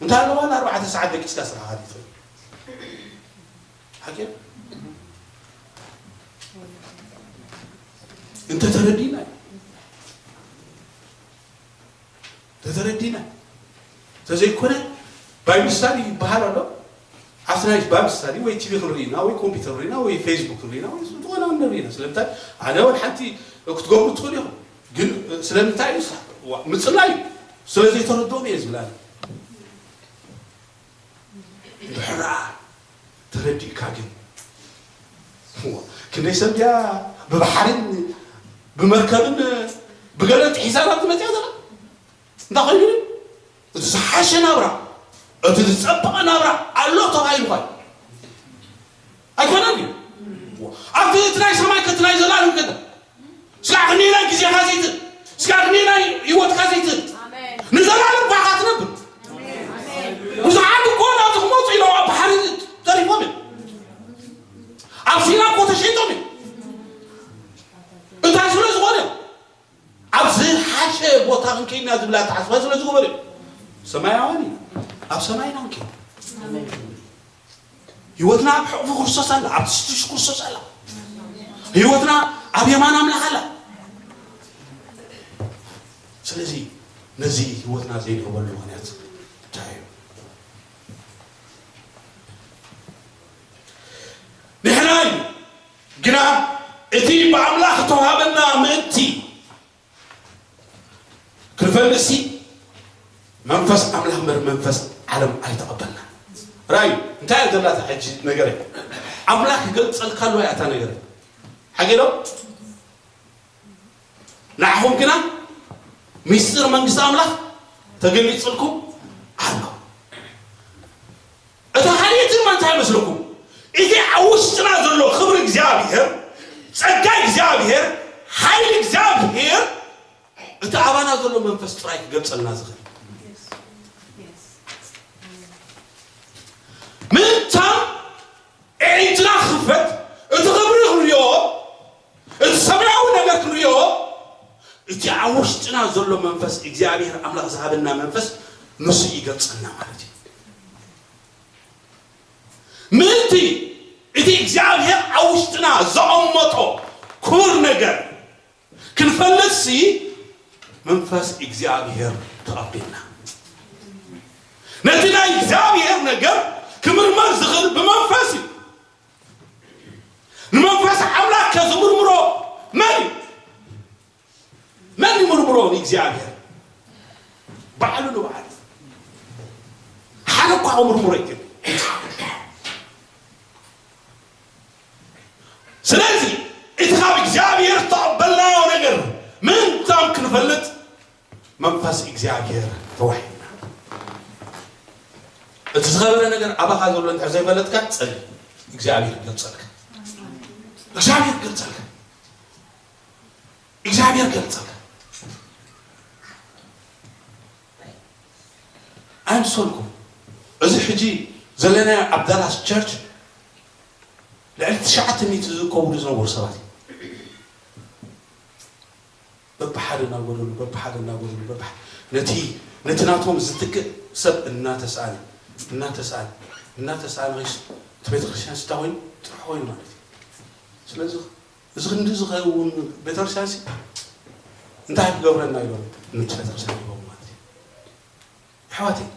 እንተ ኣለዋ ንኣርባዕተ ሰዓት ደቂስካ ስራሕኻ ትኽእል። ሓቂ እንተ ተረዲእና እዩ። እንተ ተረዲእና። እንተዘይኮነ፣ ባይብል ስታዲ ይበሃል ኣሎ። ኣብቲ ናይ ባይብል ስታዲ ወይ ቲቪ ክንርኢ ኢና፣ ወይ ኮምፒውተር ርኢና፣ ወይ ፌስቡክ ርኢና፣ ወይ ዝኾነ ንርኢ ኢና። ስለምንታይ? ኣነ እውን ሓንቲ ክትገብሩ ትኽእሉ ኢኹም። ግን ስለምንታይ እዩ? ዋ-፣ ምጽላይ እዩ። ስለ ዘይተረድኦም እየ ዝብል ኣነ። እንድሕር ደኣ ተረዲእካ ግን፣ እዋ፣ ክንደይ ሰብ ድያ ብባሕርን ብመርከብን ብገለ ጥሒሳ ናብ ትመጽያ ዘላ? እንታይ ኮይኑ? እቲ ዝሓሸ ናብራ፣ እቲ ዝጸበቐ ናብራ ኣሎ ተባሂሉ ኳ ኣይኮነን እዩ። ኣብቲ እቲ ናይ ሰማይ ከቲ ናይ ዘላለም ከ? ስጋዕ ክንደየናይ ግዜኻ ዘይትህብ፣ ስጋዕ ክንደየናይ ህይወትካ ዘይትህብ፣ ኣሜን። ንዘላለም ኳ ኢኻ ትነብር። ኣሜን። ብዙሓት እኮ ናብዚ ክመጹ ኢሎም ኣብ ባሕሪ ተሪፎም እዮም። ኣብ ሲና እኮ ተሸይጦም እዮም። እንታይ ስለ ዝኾነ? ኣብ ዝሓሸ ቦታ ክንከይድና ዝብላ ኣተሓስባ ስለ ዝገበሩ እዮም። ሰማያውያን ኢና። ኣብ ሰማይና ክንከይድ። ኣሜን። ህይወትና ኣብ ሕቑፊ ክርስቶስ ኣላ፣ ኣብ ትሽትሽ ክርስቶስ ኣላ። ህይወትና ኣብ የማን ኣምላኽ ኣላ። ስለዚ ነዚ ህይወትና ዘይንህበሉ ምኽንያት እንታይ እዩ? ንሕና እዩ ግና እቲ ብኣምላኽ እተዋህበና ምእንቲ ክንፈልጥሲ መንፈስ ኣምላኽ እምበር መንፈስ ዓለም ኣይተቐበልናን። ራእዩ እንታይ እያ ዘላታ ሕጂ ነገር? ኣምላኽ ይገልጸልካ ኣለዋ እያ እታ ነገር። ሓቂ ዶ? ንዓኹም ግና ሚስጥር መንግስቲ ኣምላኽ ተገሊጽልኩም ኣሎ። እታ ካልኣይቲ ድማ እንታይ መስለኩም? እቲ ኣብ ውሽጥና ዘሎ ክብሪ እግዚኣብሔር፣ ጸጋ እግዚኣብሔር፣ ሓይሊ እግዚኣብሔር፣ እቲ ኣባና ዘሎ መንፈስ ጥራይ ክገልጸልና ዝኽእል። ምእንታን ኣዒንትና ክኽፈት፣ እቲ ክብሪ ክንሪኦ፣ እቲ ሰማያዊ ነገር ክንሪኦ፣ እቲ ኣብ ውሽጥና ዘሎ መንፈስ እግዚኣብሔር ኣምላኽ ዝሃበና መንፈስ ንሱ ይገልጸልና ማለት እዩ። ምእንቲ እቲ እግዚኣብሔር ኣብ ውሽጥና ዘቐመጦ ክቡር ነገር ክንፈልጥሲ መንፈስ እግዚኣብሔር ተቐቢልና። ነቲ ናይ እግዚኣብሔር ነገር ክምርመር ዝኽእል ብመንፈስ እዩ። ንመንፈስ ኣምላኽ ከዝምርምሮ መን እዩ? መን ይምርምሮ? ንእግዚኣብሔር ባዕሉ ንባዕሉ። ሓደ እኳ ክምርምሮ ይክእል። ስለዚ እቲ ካብ እግዚኣብሔር ዝተቐበልናዮ ነገር ምንታም ክንፈልጥ መንፈስ እግዚኣብሔር ተዋሂብና። እቲ ዝኸበረ ነገር ኣባኻ ዘሎ እንድሕር ዘይፈለጥካ ጸሊ እግዚኣብሔር ገልጸልካ። እግዚኣብሔር ገልጸልካ። እግዚኣብሔር ገልጸልካ። ኣይምሰልኩም። እዚ ሕጂ ዘለናዮ ኣብ ዳላስ ቸርች ልዕሊ ትሽዓተ ሚእቲ ዝከብሩ ዝነበሩ ሰባት እዩ። በብሓደ እናጎደሉ በብሓደ እናጎደሉ በብሓደ ነቲ ነቲ ናቶም ዝትክእ ሰብ እናተስኣነ እናተስኣነ እናተስኣነ ኸይስ እቲ ቤተክርስትያን ስታ ኮይኑ ጥራሕ ኮይኑ ማለት እዩ። ስለዚ እዚ ክንዲ ዝኸውን ቤተክርስትያን ሲ እንታይ ክገብረና ኢሎም ነቲ ቤተክርስትያን ሂቦም ማለት እዩ። ኣሕዋተይ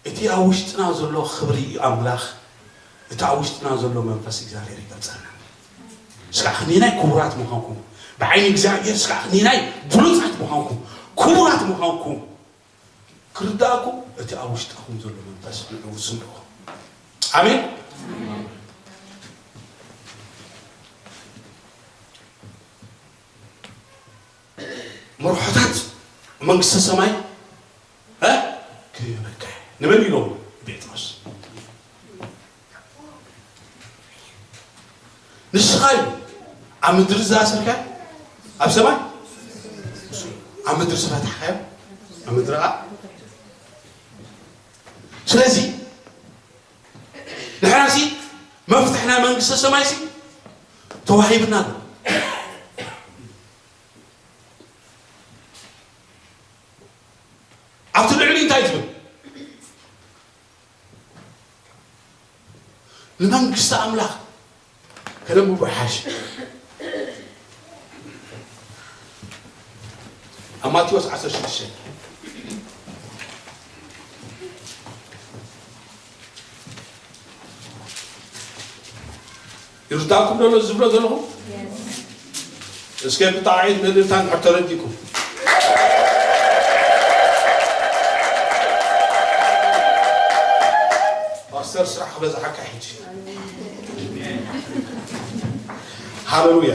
እቲ ኣብ ውሽጥና ዘሎ ክብሪ ኣምላኽ እቲ ኣብ ውሽጥና ዘሎ መንፈስ እግዚኣብሔር ይገልጸልና። ስጋዕ ክንናይ ክቡራት ምዃንኩም ብዓይኒ እግዚኣብሔር ስጋዕ ክንናይ ብሉጻት ምዃንኩም ክቡራት ምዃንኩም ክርዳእኩም እቲ ኣብ ውሽጥኹም ዘሎ መንፈስ ንዕኡ ስምዕዎ። ኣሜን። መርሖታት መንግስተ ሰማይ እ ክህበካ ንበል ኢሎም ጴጥሮስ። ንስኻ እዩ ኣብ ምድሪ ዝኣሰርካ ኣብ ሰማይ ኣብ ምድሪ ዝፈታሕካዮ ኣብ ምድሪ ኣ ስለዚ ንሕና ሲ መፍትሕ ናይ መንግስተ ሰማይ ሲ ተዋሂብና ኣሎ። ኣብቲ ልዕሊ እንታይ ትብል ንመንግስቲ ኣምላኽ ከነንብቦ ይሓይሽ። ኣብ ማቴዎስ ዓሰርተ ሽዱሽተ ይርዳእኩም ደሎ ዝብሎ ዘለኹ እስከ ብጣዕሚ ብእልልታ እንድሕር ተረዲእኩም ፓስተር ስራሕ ክበዝሓካ ሕጂ ሃለሉያ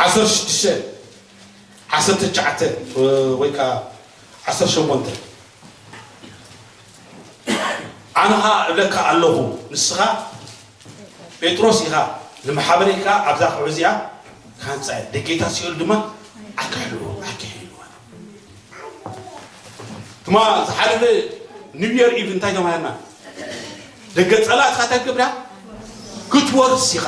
ዓሰርተ ሽዱሽተ ዓሰርተ ትሽዓተ ወይ ከዓ ዓሰርተ ሸሞንተ ኣነ ኸዓ እብለካ ኣለኹ ንስኻ ጴጥሮስ ኢኻ ንማሕበረይ ከኣ ኣብዛ ክዑ እዚኣ ካንጻ እያ ደጌታት ሲኦል ድማ ኣይክሕልዎ ኣይክሕልዎ ድማ ዝሓለፈ ኒው የር ኢቭ እንታይ ተማሃርና ደገ ጸላእትኻ እንታይ ክገብራ ክትወርስ ኢኻ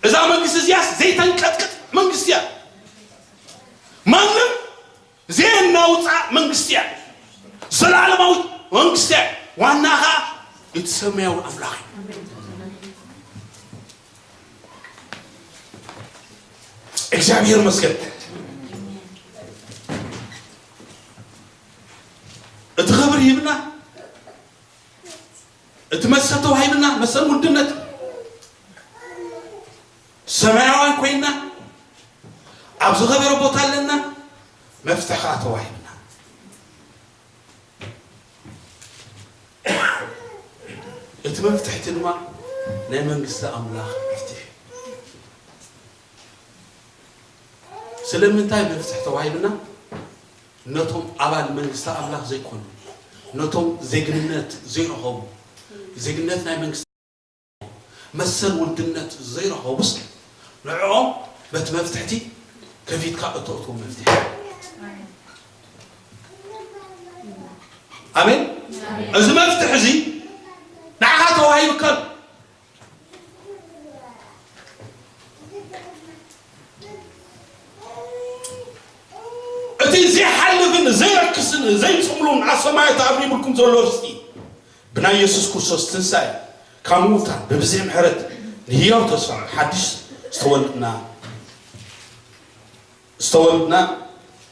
እዛ መንግስቲ እዚኣስ ዘይተንቀጥቅጥ መንግስቲ እያ ማንም ዘየናውፃ መንግስቲ እያ ዘላለማዊት መንግስቲ እያ ዋናኻ እቲ ሰማያዊ ኣምላኽ እዩ እግዚኣብሔር መስገን እቲ ክብር ይብና እቲ መሰል ተዋሂብና መሰል ውድነት ሰማያውያን ኮይና ኣብ ዝኸበረ ቦታ ኣለና መፍትሕ ከዓ ተዋሂብና እቲ መፍትሕቲ ድማ ናይ መንግስቲ ኣምላኽ መፍትሒ ስለምንታይ መፍትሕ ተዋሂብና ነቶም ኣባል መንግስቲ ኣምላኽ ዘይኮኑ ነቶም ዜግነት ዘይረኸቡ ዜግነት ናይ መንግስቲ መሰል ውልድነት ዘይረኸቡስ ንዕኦም በቲ መፍትሕቲ ከፊትካ እተእትዎ መፍትሒ ኣሜን እዚ መፍትሕ እዚ ንዓኻ ተዋሂብካ እቲ ዘይሓልፍን ዘይረክስን ዘይጽምሉን ኣብ ሰማያት ኣርኒቡልኩም ዘሎ ርስቲ ብናይ የሱስ ክርስቶስ ትንሳኤ ካብ ምዉታን ብብዝሒ ምሕረት ንህያው ተስፋ ሓድሽ ዝተወልድና ዝተወልድና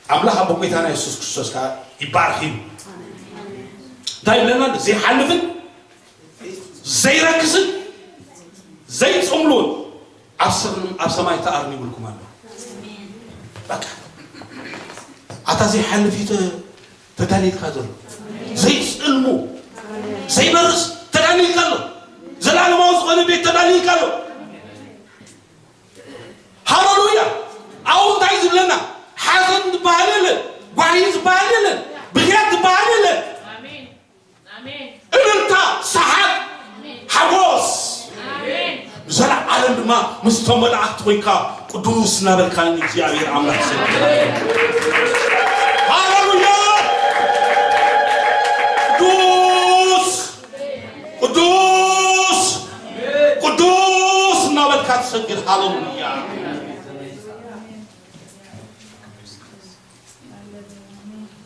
ኣምላኽ ኣቦ ጎይታና የሱስ ክርስቶስ ከኣ ይባርኽ እዩ። እንታይ ይብለና? ዘይሓልፍን ዘይረክስን ዘይጽምሉን ኣብ ሰም- ኣብ ሰማይ ተኣርኒቡልኩም ኣሎ። በቃ ኣታ ዘይሓልፍ እዩ ተ- ተዳልይካ ዘሎ ዘይጽልሙ ዘይበርስ ተዳልይካ ኣሎ። ዘላለማዊ ዝኾነ ቤት ተዳልይካ ኣሎ። ሃሌሉያ። ኣብኡ እንታይ ዝብለና? ሓዘን ዝበሃል የለን፣ ጓሂ ዝበሃል የለን፣ ብኽያት ዝበሃል የለን። እልልታ፣ ሰሓቅ፣ ሓጎስ። ንዘለዓለም ድማ ምስቶም መላእክቲ ኮይንካ ቅዱስ እናበልካ ንእግዚኣብሔር ኣምላክ ሰግድ። ሃሌሉያ። ቅዱስ ቅዱስ ቅዱስ እናበልካ ትሰግድ። ሃሌሉያ።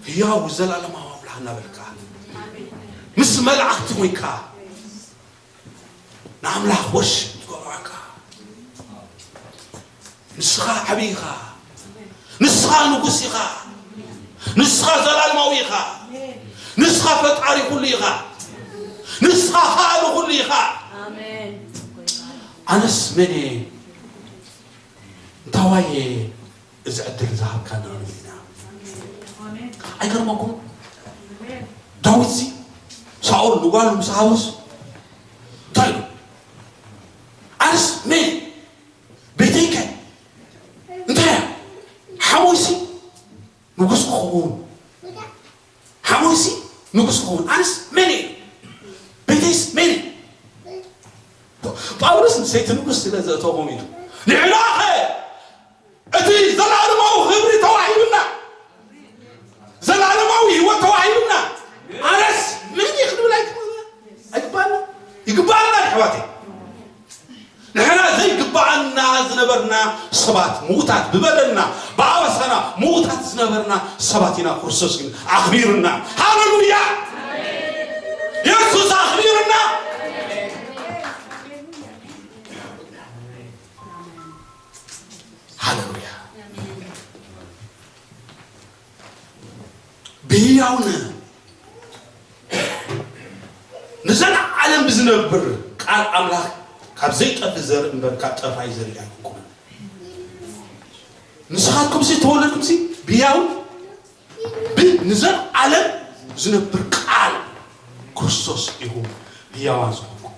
ህያው ዘላለማዊ ኣምላኽ እናበልካ ምስ መላእክቲ ኮይንካ ንኣምላኽ ወርሽፕ ትገብረካ። ንስኻ ዓብዪ ኢኻ። ንስኻ ንጉስ ኢኻ። ንስኻ ዘላለማዊ ኢኻ። ንስኻ ፈጣሪ ኩሉ ኢኻ። ንስኻ ኻኣሊ ኩሉ ኢኻ። ኣነስ መን እየ? እንታዋይ እየ? እዚ ዕድል ዝሃብካና ንሕና። ኣይገርመኩም? ዳዊትሲ ሳኦል ንጓሉ ምስ ሃቦስ እንታይ ኢሉ? ኣነስ መን? ቤተይከ እንታይ እያ? ሓሞይሲ ንጉስ ክኸውን ሓሞይሲ ንጉስ ክኸውን ኣነስ መን እየ? ቤተይስ መን እዩ? ጳውሎስ ንሰይቲ ንጉስ ስለ ዘእተዎም ኢሉ ንሕናኸ እቲ ዘለኣለማዊ ክብሪ ተዋሂብና፣ ዘለኣለማዊ ህይወት ተዋሂብና፣ ኣነስ መን እየ ክንብል ኣይግባና? ኣይግባና። ይግባና ኣሕዋተይ። ንሕና ዘይግባኣና ዝነበርና ሰባት፣ ምዉታት፣ ብበደልና ብኣበሳና ምዉታት ዝነበርና ሰባት ኢና። ክርስቶስ ግን ኣኽቢሩና። ሃሌሉያ። የሱስ ኣኽቢሩና። ሃሌሉያ። ብህያውን ንዘለዓለም ብዝነብር ቃል ኣምላኽ ካብ ዘይጠፍእ ዘርኢ እምበር ካብ ጠፋይ ዘርኢ ኣይኮንኩምን። ንስኻትኩምሲ ተወለድኩምሲ ብህያውን ብ- ንዘለዓለም ዝነብር ቃል ክርስቶስ ኢኹም ህያዋን ዝኾንኩም።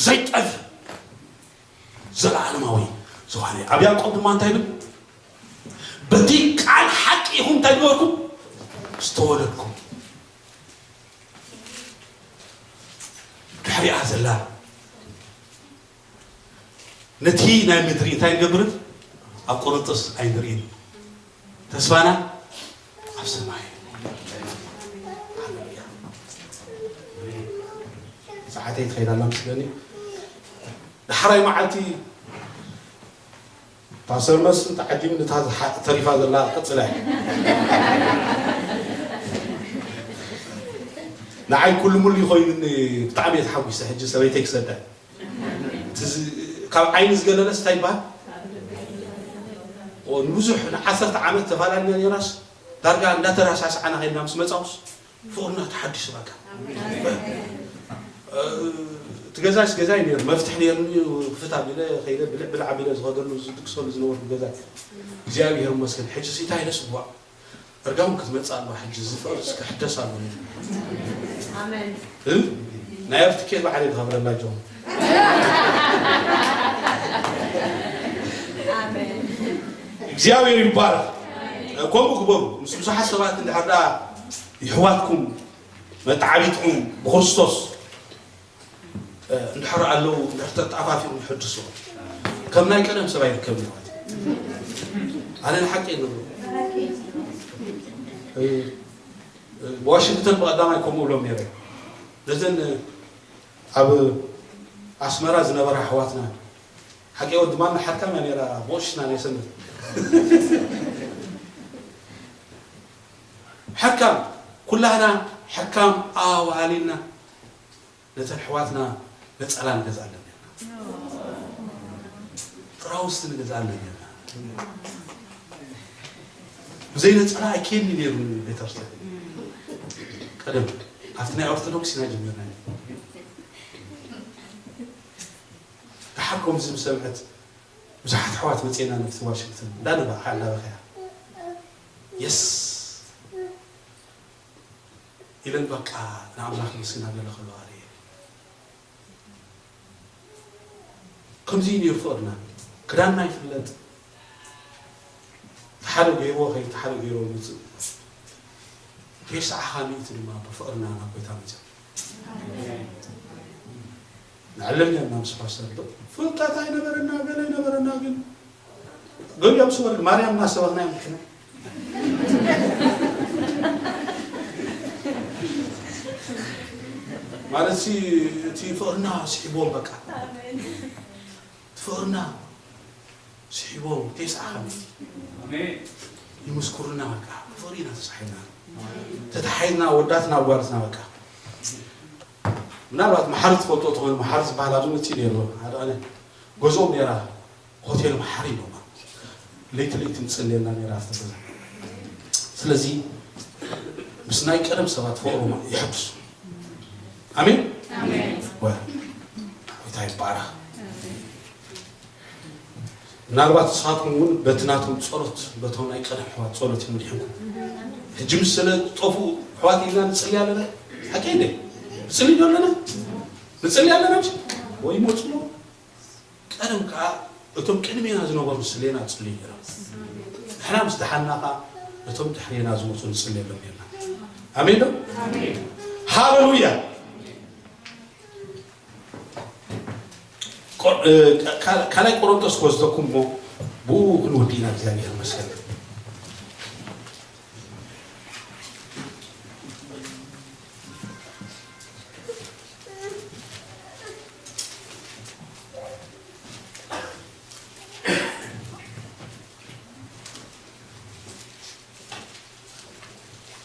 ዘይጠፍእ ዘለዓለማዊ ዝኾነ ኣብ ያዕቆብ ድማ እንታይ ይብል? በቲ ቃል ሓቂ ኢኹም እንታይ ዝበልኩም? ዝተወለድኩም። ድሕሪኣ ዘላ ነቲ ናይ ምድሪ እንታይ ንገብርን ኣብ ቆሮንቶስ ኣይንርእን። ተስፋና ኣብ ሰማይ። ሃሌሉያ። ሰዓተይ ትኸይድ ኣላ መስለኒ። ዳሕራይ መዓልቲ ፓስተር መስፍን ተዓዲሙ ነታ ዝሓ- ተሪፋ ዘላ ቀጽላ። ንዓይ ኩሉ ሙሉ ይኾይኑኒ ብጣዕሚ እየ ተሓጒሰ። ሕጂ ሰበይተይ ክሰዳ እቲ ዝ- ካብ ዓይኒ ዝገለለስ እንታይ ይበሃል? ኦ፣ ንብዙሕ ንዓሰርተ ዓመት ተፈላለና ኔራስ ዳርጋ እንዳተራሳስዓና ከይድና ምስ መጻውስ ፍቕርና ተሓዲሱ በቃ። እ፣ እቲ ገዛስ ገዛይ ነይሩ፣ መፍትሕ ነይሩኒ፣ ክፍት ኣቢለ ከይደ ብልዕ ብልዕ ኣቢለ ዝኸደሉ ዝድቅሰሉ ዝነበርኩ ገዛ። እግዚኣብሔር ይመስገን። ሕጂ እንታይ ኢለ ስቡዕ እርጋውን ክትመጽእ ኣለዋ፣ ሕጂ እዚ ፍቕሪ ክሕደስ ኣለዎ። ኣሜን። እ? ናይ ኣብቲ ኬዝ ባዕለይ ዝኸብረላ ጆን። ኣሜን። እግዚኣብሔር ይባረክ። ከምኡ ግበሩ። ምስ ብዙሓት ሰባት እንድሕር ደኣ ይሕዋትኩም መተዓቢትኩም ብክርስቶስ እንድሕር ኣለዉ እንድሕር ተጣፋፊኹም ሕድሱ። ከም ናይ ቀደም ሰብ ኣይርከብን ማለት እዩ። ኣነ ንሓቂ እየ ዝብሎ። ብዋሽንግተን ብቐዳማይ ከምኡ እብሎም ነይረ። ነዘን ኣብ ኣስመራ ዝነበራ ኣሕዋትና ሓቂ ወዲ ማና ሓካም እያ ነይራ ብቑሽና ናይ ሰንበት። ሕካም፣ ኩላህና ሕካም ኣዋሃሊልና ነተን ኣሕዋትና ነጸላ ንገዝኣለን ኔርና። ጥራውስቲ ንገዝኣለን ኔርና። ብዘይ ነጸላ ኣይከይድን ኔሩ ቤተክርስትያን። ቀደም ኣብቲ ናይ ኦርቶዶክስ ኢና ጀሚርና። ደሓር ከምዚ ምስ ሰምዐት ብዙሓት ኣሕዋት መጺኤና ነቲ ዋሽንግተን እንዳነባኻ እንዳበኸያ የስ ኢለን በቃ ንኣምላኽ ምስግና ገለ ከለዋ ርእየ። ከምዚ እዩ ነይሩ ፍቕርና። ክዳንና ይፍለጥ። ተሓደ ገይርዎ ኸይድ ተሓደ ገይርዎ ይመጽእ። ሬሳ ዓኻ ሚእቲ ድማ ብፍቕርና ናብ ጎይታ መጽእ። ንዕልል ኔርና ምስ ፓስተር ዶ ፍልጠት ኣይነበረና ገለ ኣይነበረና ግን ገሊኦም ስወር ማርያም እናሰበኽና እዮም ድሕና ማለት ሲ እቲ ፍቕርና ስሒብዎም በቃ እቲ ፍቕርና ስሒቦም ቴስዓ ኸምቲ ይምስኩሩና በቃ ፍቕሪ ኢና ተሳሒብና ተታሓይና ወዳትና ኣጓርትና በቃ ምናልባት መሓሪ ትፈልጦ ትኾኑ መሓሪ ዝበሃል ኣብዚ መፅእ ነይሩ ሓደ ኣነ ገዝኦም ነይራ ሆቴል መሓሪ ኢሎማ ለይቲ ለይቲ ንፅልየና ነይራ ኣብቲ ገዛ ስለዚ ምስ ናይ ቀደም ሰባት ፍቕሮም የሐድሱ ኣሜን ወ ይታይ ይባረኽ ምናልባት ንስኻትኩም እውን በቲ ናቶም ጸሎት በቶም ናይ ቀደም ኣሕዋት ጸሎት እዩ መዲሕኩም ሕጂ ምስ ስለ ዝጠፍኡ ኣሕዋት ኢልና ንጽሊ ኣለና ሓቂ እንደ ንጽሊ ዶ ኣለና ንጽሊ ኣለና ምሽ ወይ ይመጹ ቀደም ከዓ እቶም ቅድሜና ዝነበሩ ንስሌና ጽሊ ነይሮም ንሕና ምስ ደሓና ከዓ እቶም ድሕሬና ዝመፁ ንጽሊ የሎም ነርና ኣሜን ዶ ሃሌሉያ ካልኣይ ቆሮንቶስ ክወስደኩም እሞ ብኡ ክንወዲ ኢና እግዚኣብሔር መስገን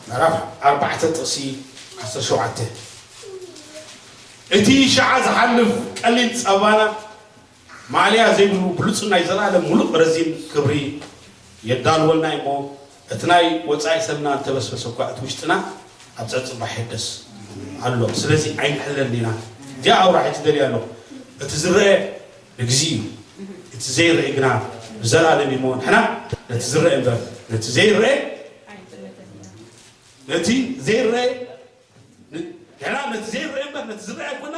ምዕራፍ ኣርባዕተ ጥቕሲ ዓሰርተ ሸውዓተ እቲ ሸዓ ዝሓልፍ ቀሊል ጸባና ማልያ ዘይብሉ ብሉጽ ናይ ዘላለም ሙሉእ ረዚን ክብሪ የዳልወልና እሞ እቲ ናይ ወጻኢ ሰብና እንተበስበሰ እኳ እቲ ውሽጥና ኣብ ጸጽባ ይሕደስ ኣሎ ስለዚ ኣይንሕለል ኢና እዚኣ ኣውራ ሕጂ ደልያ ኣሎ እቲ ዝረአ ንግዚ እዩ እቲ ዘይረአ ግና ብዘላለም እሞ ንሕና ነቲ ዝረአ እምበር ነቲ ዘይረአ ነቲ ዘይረአ ንሕና ነቲ ዘይረአ እምበር ነቲ ዝረአ ኣይኮና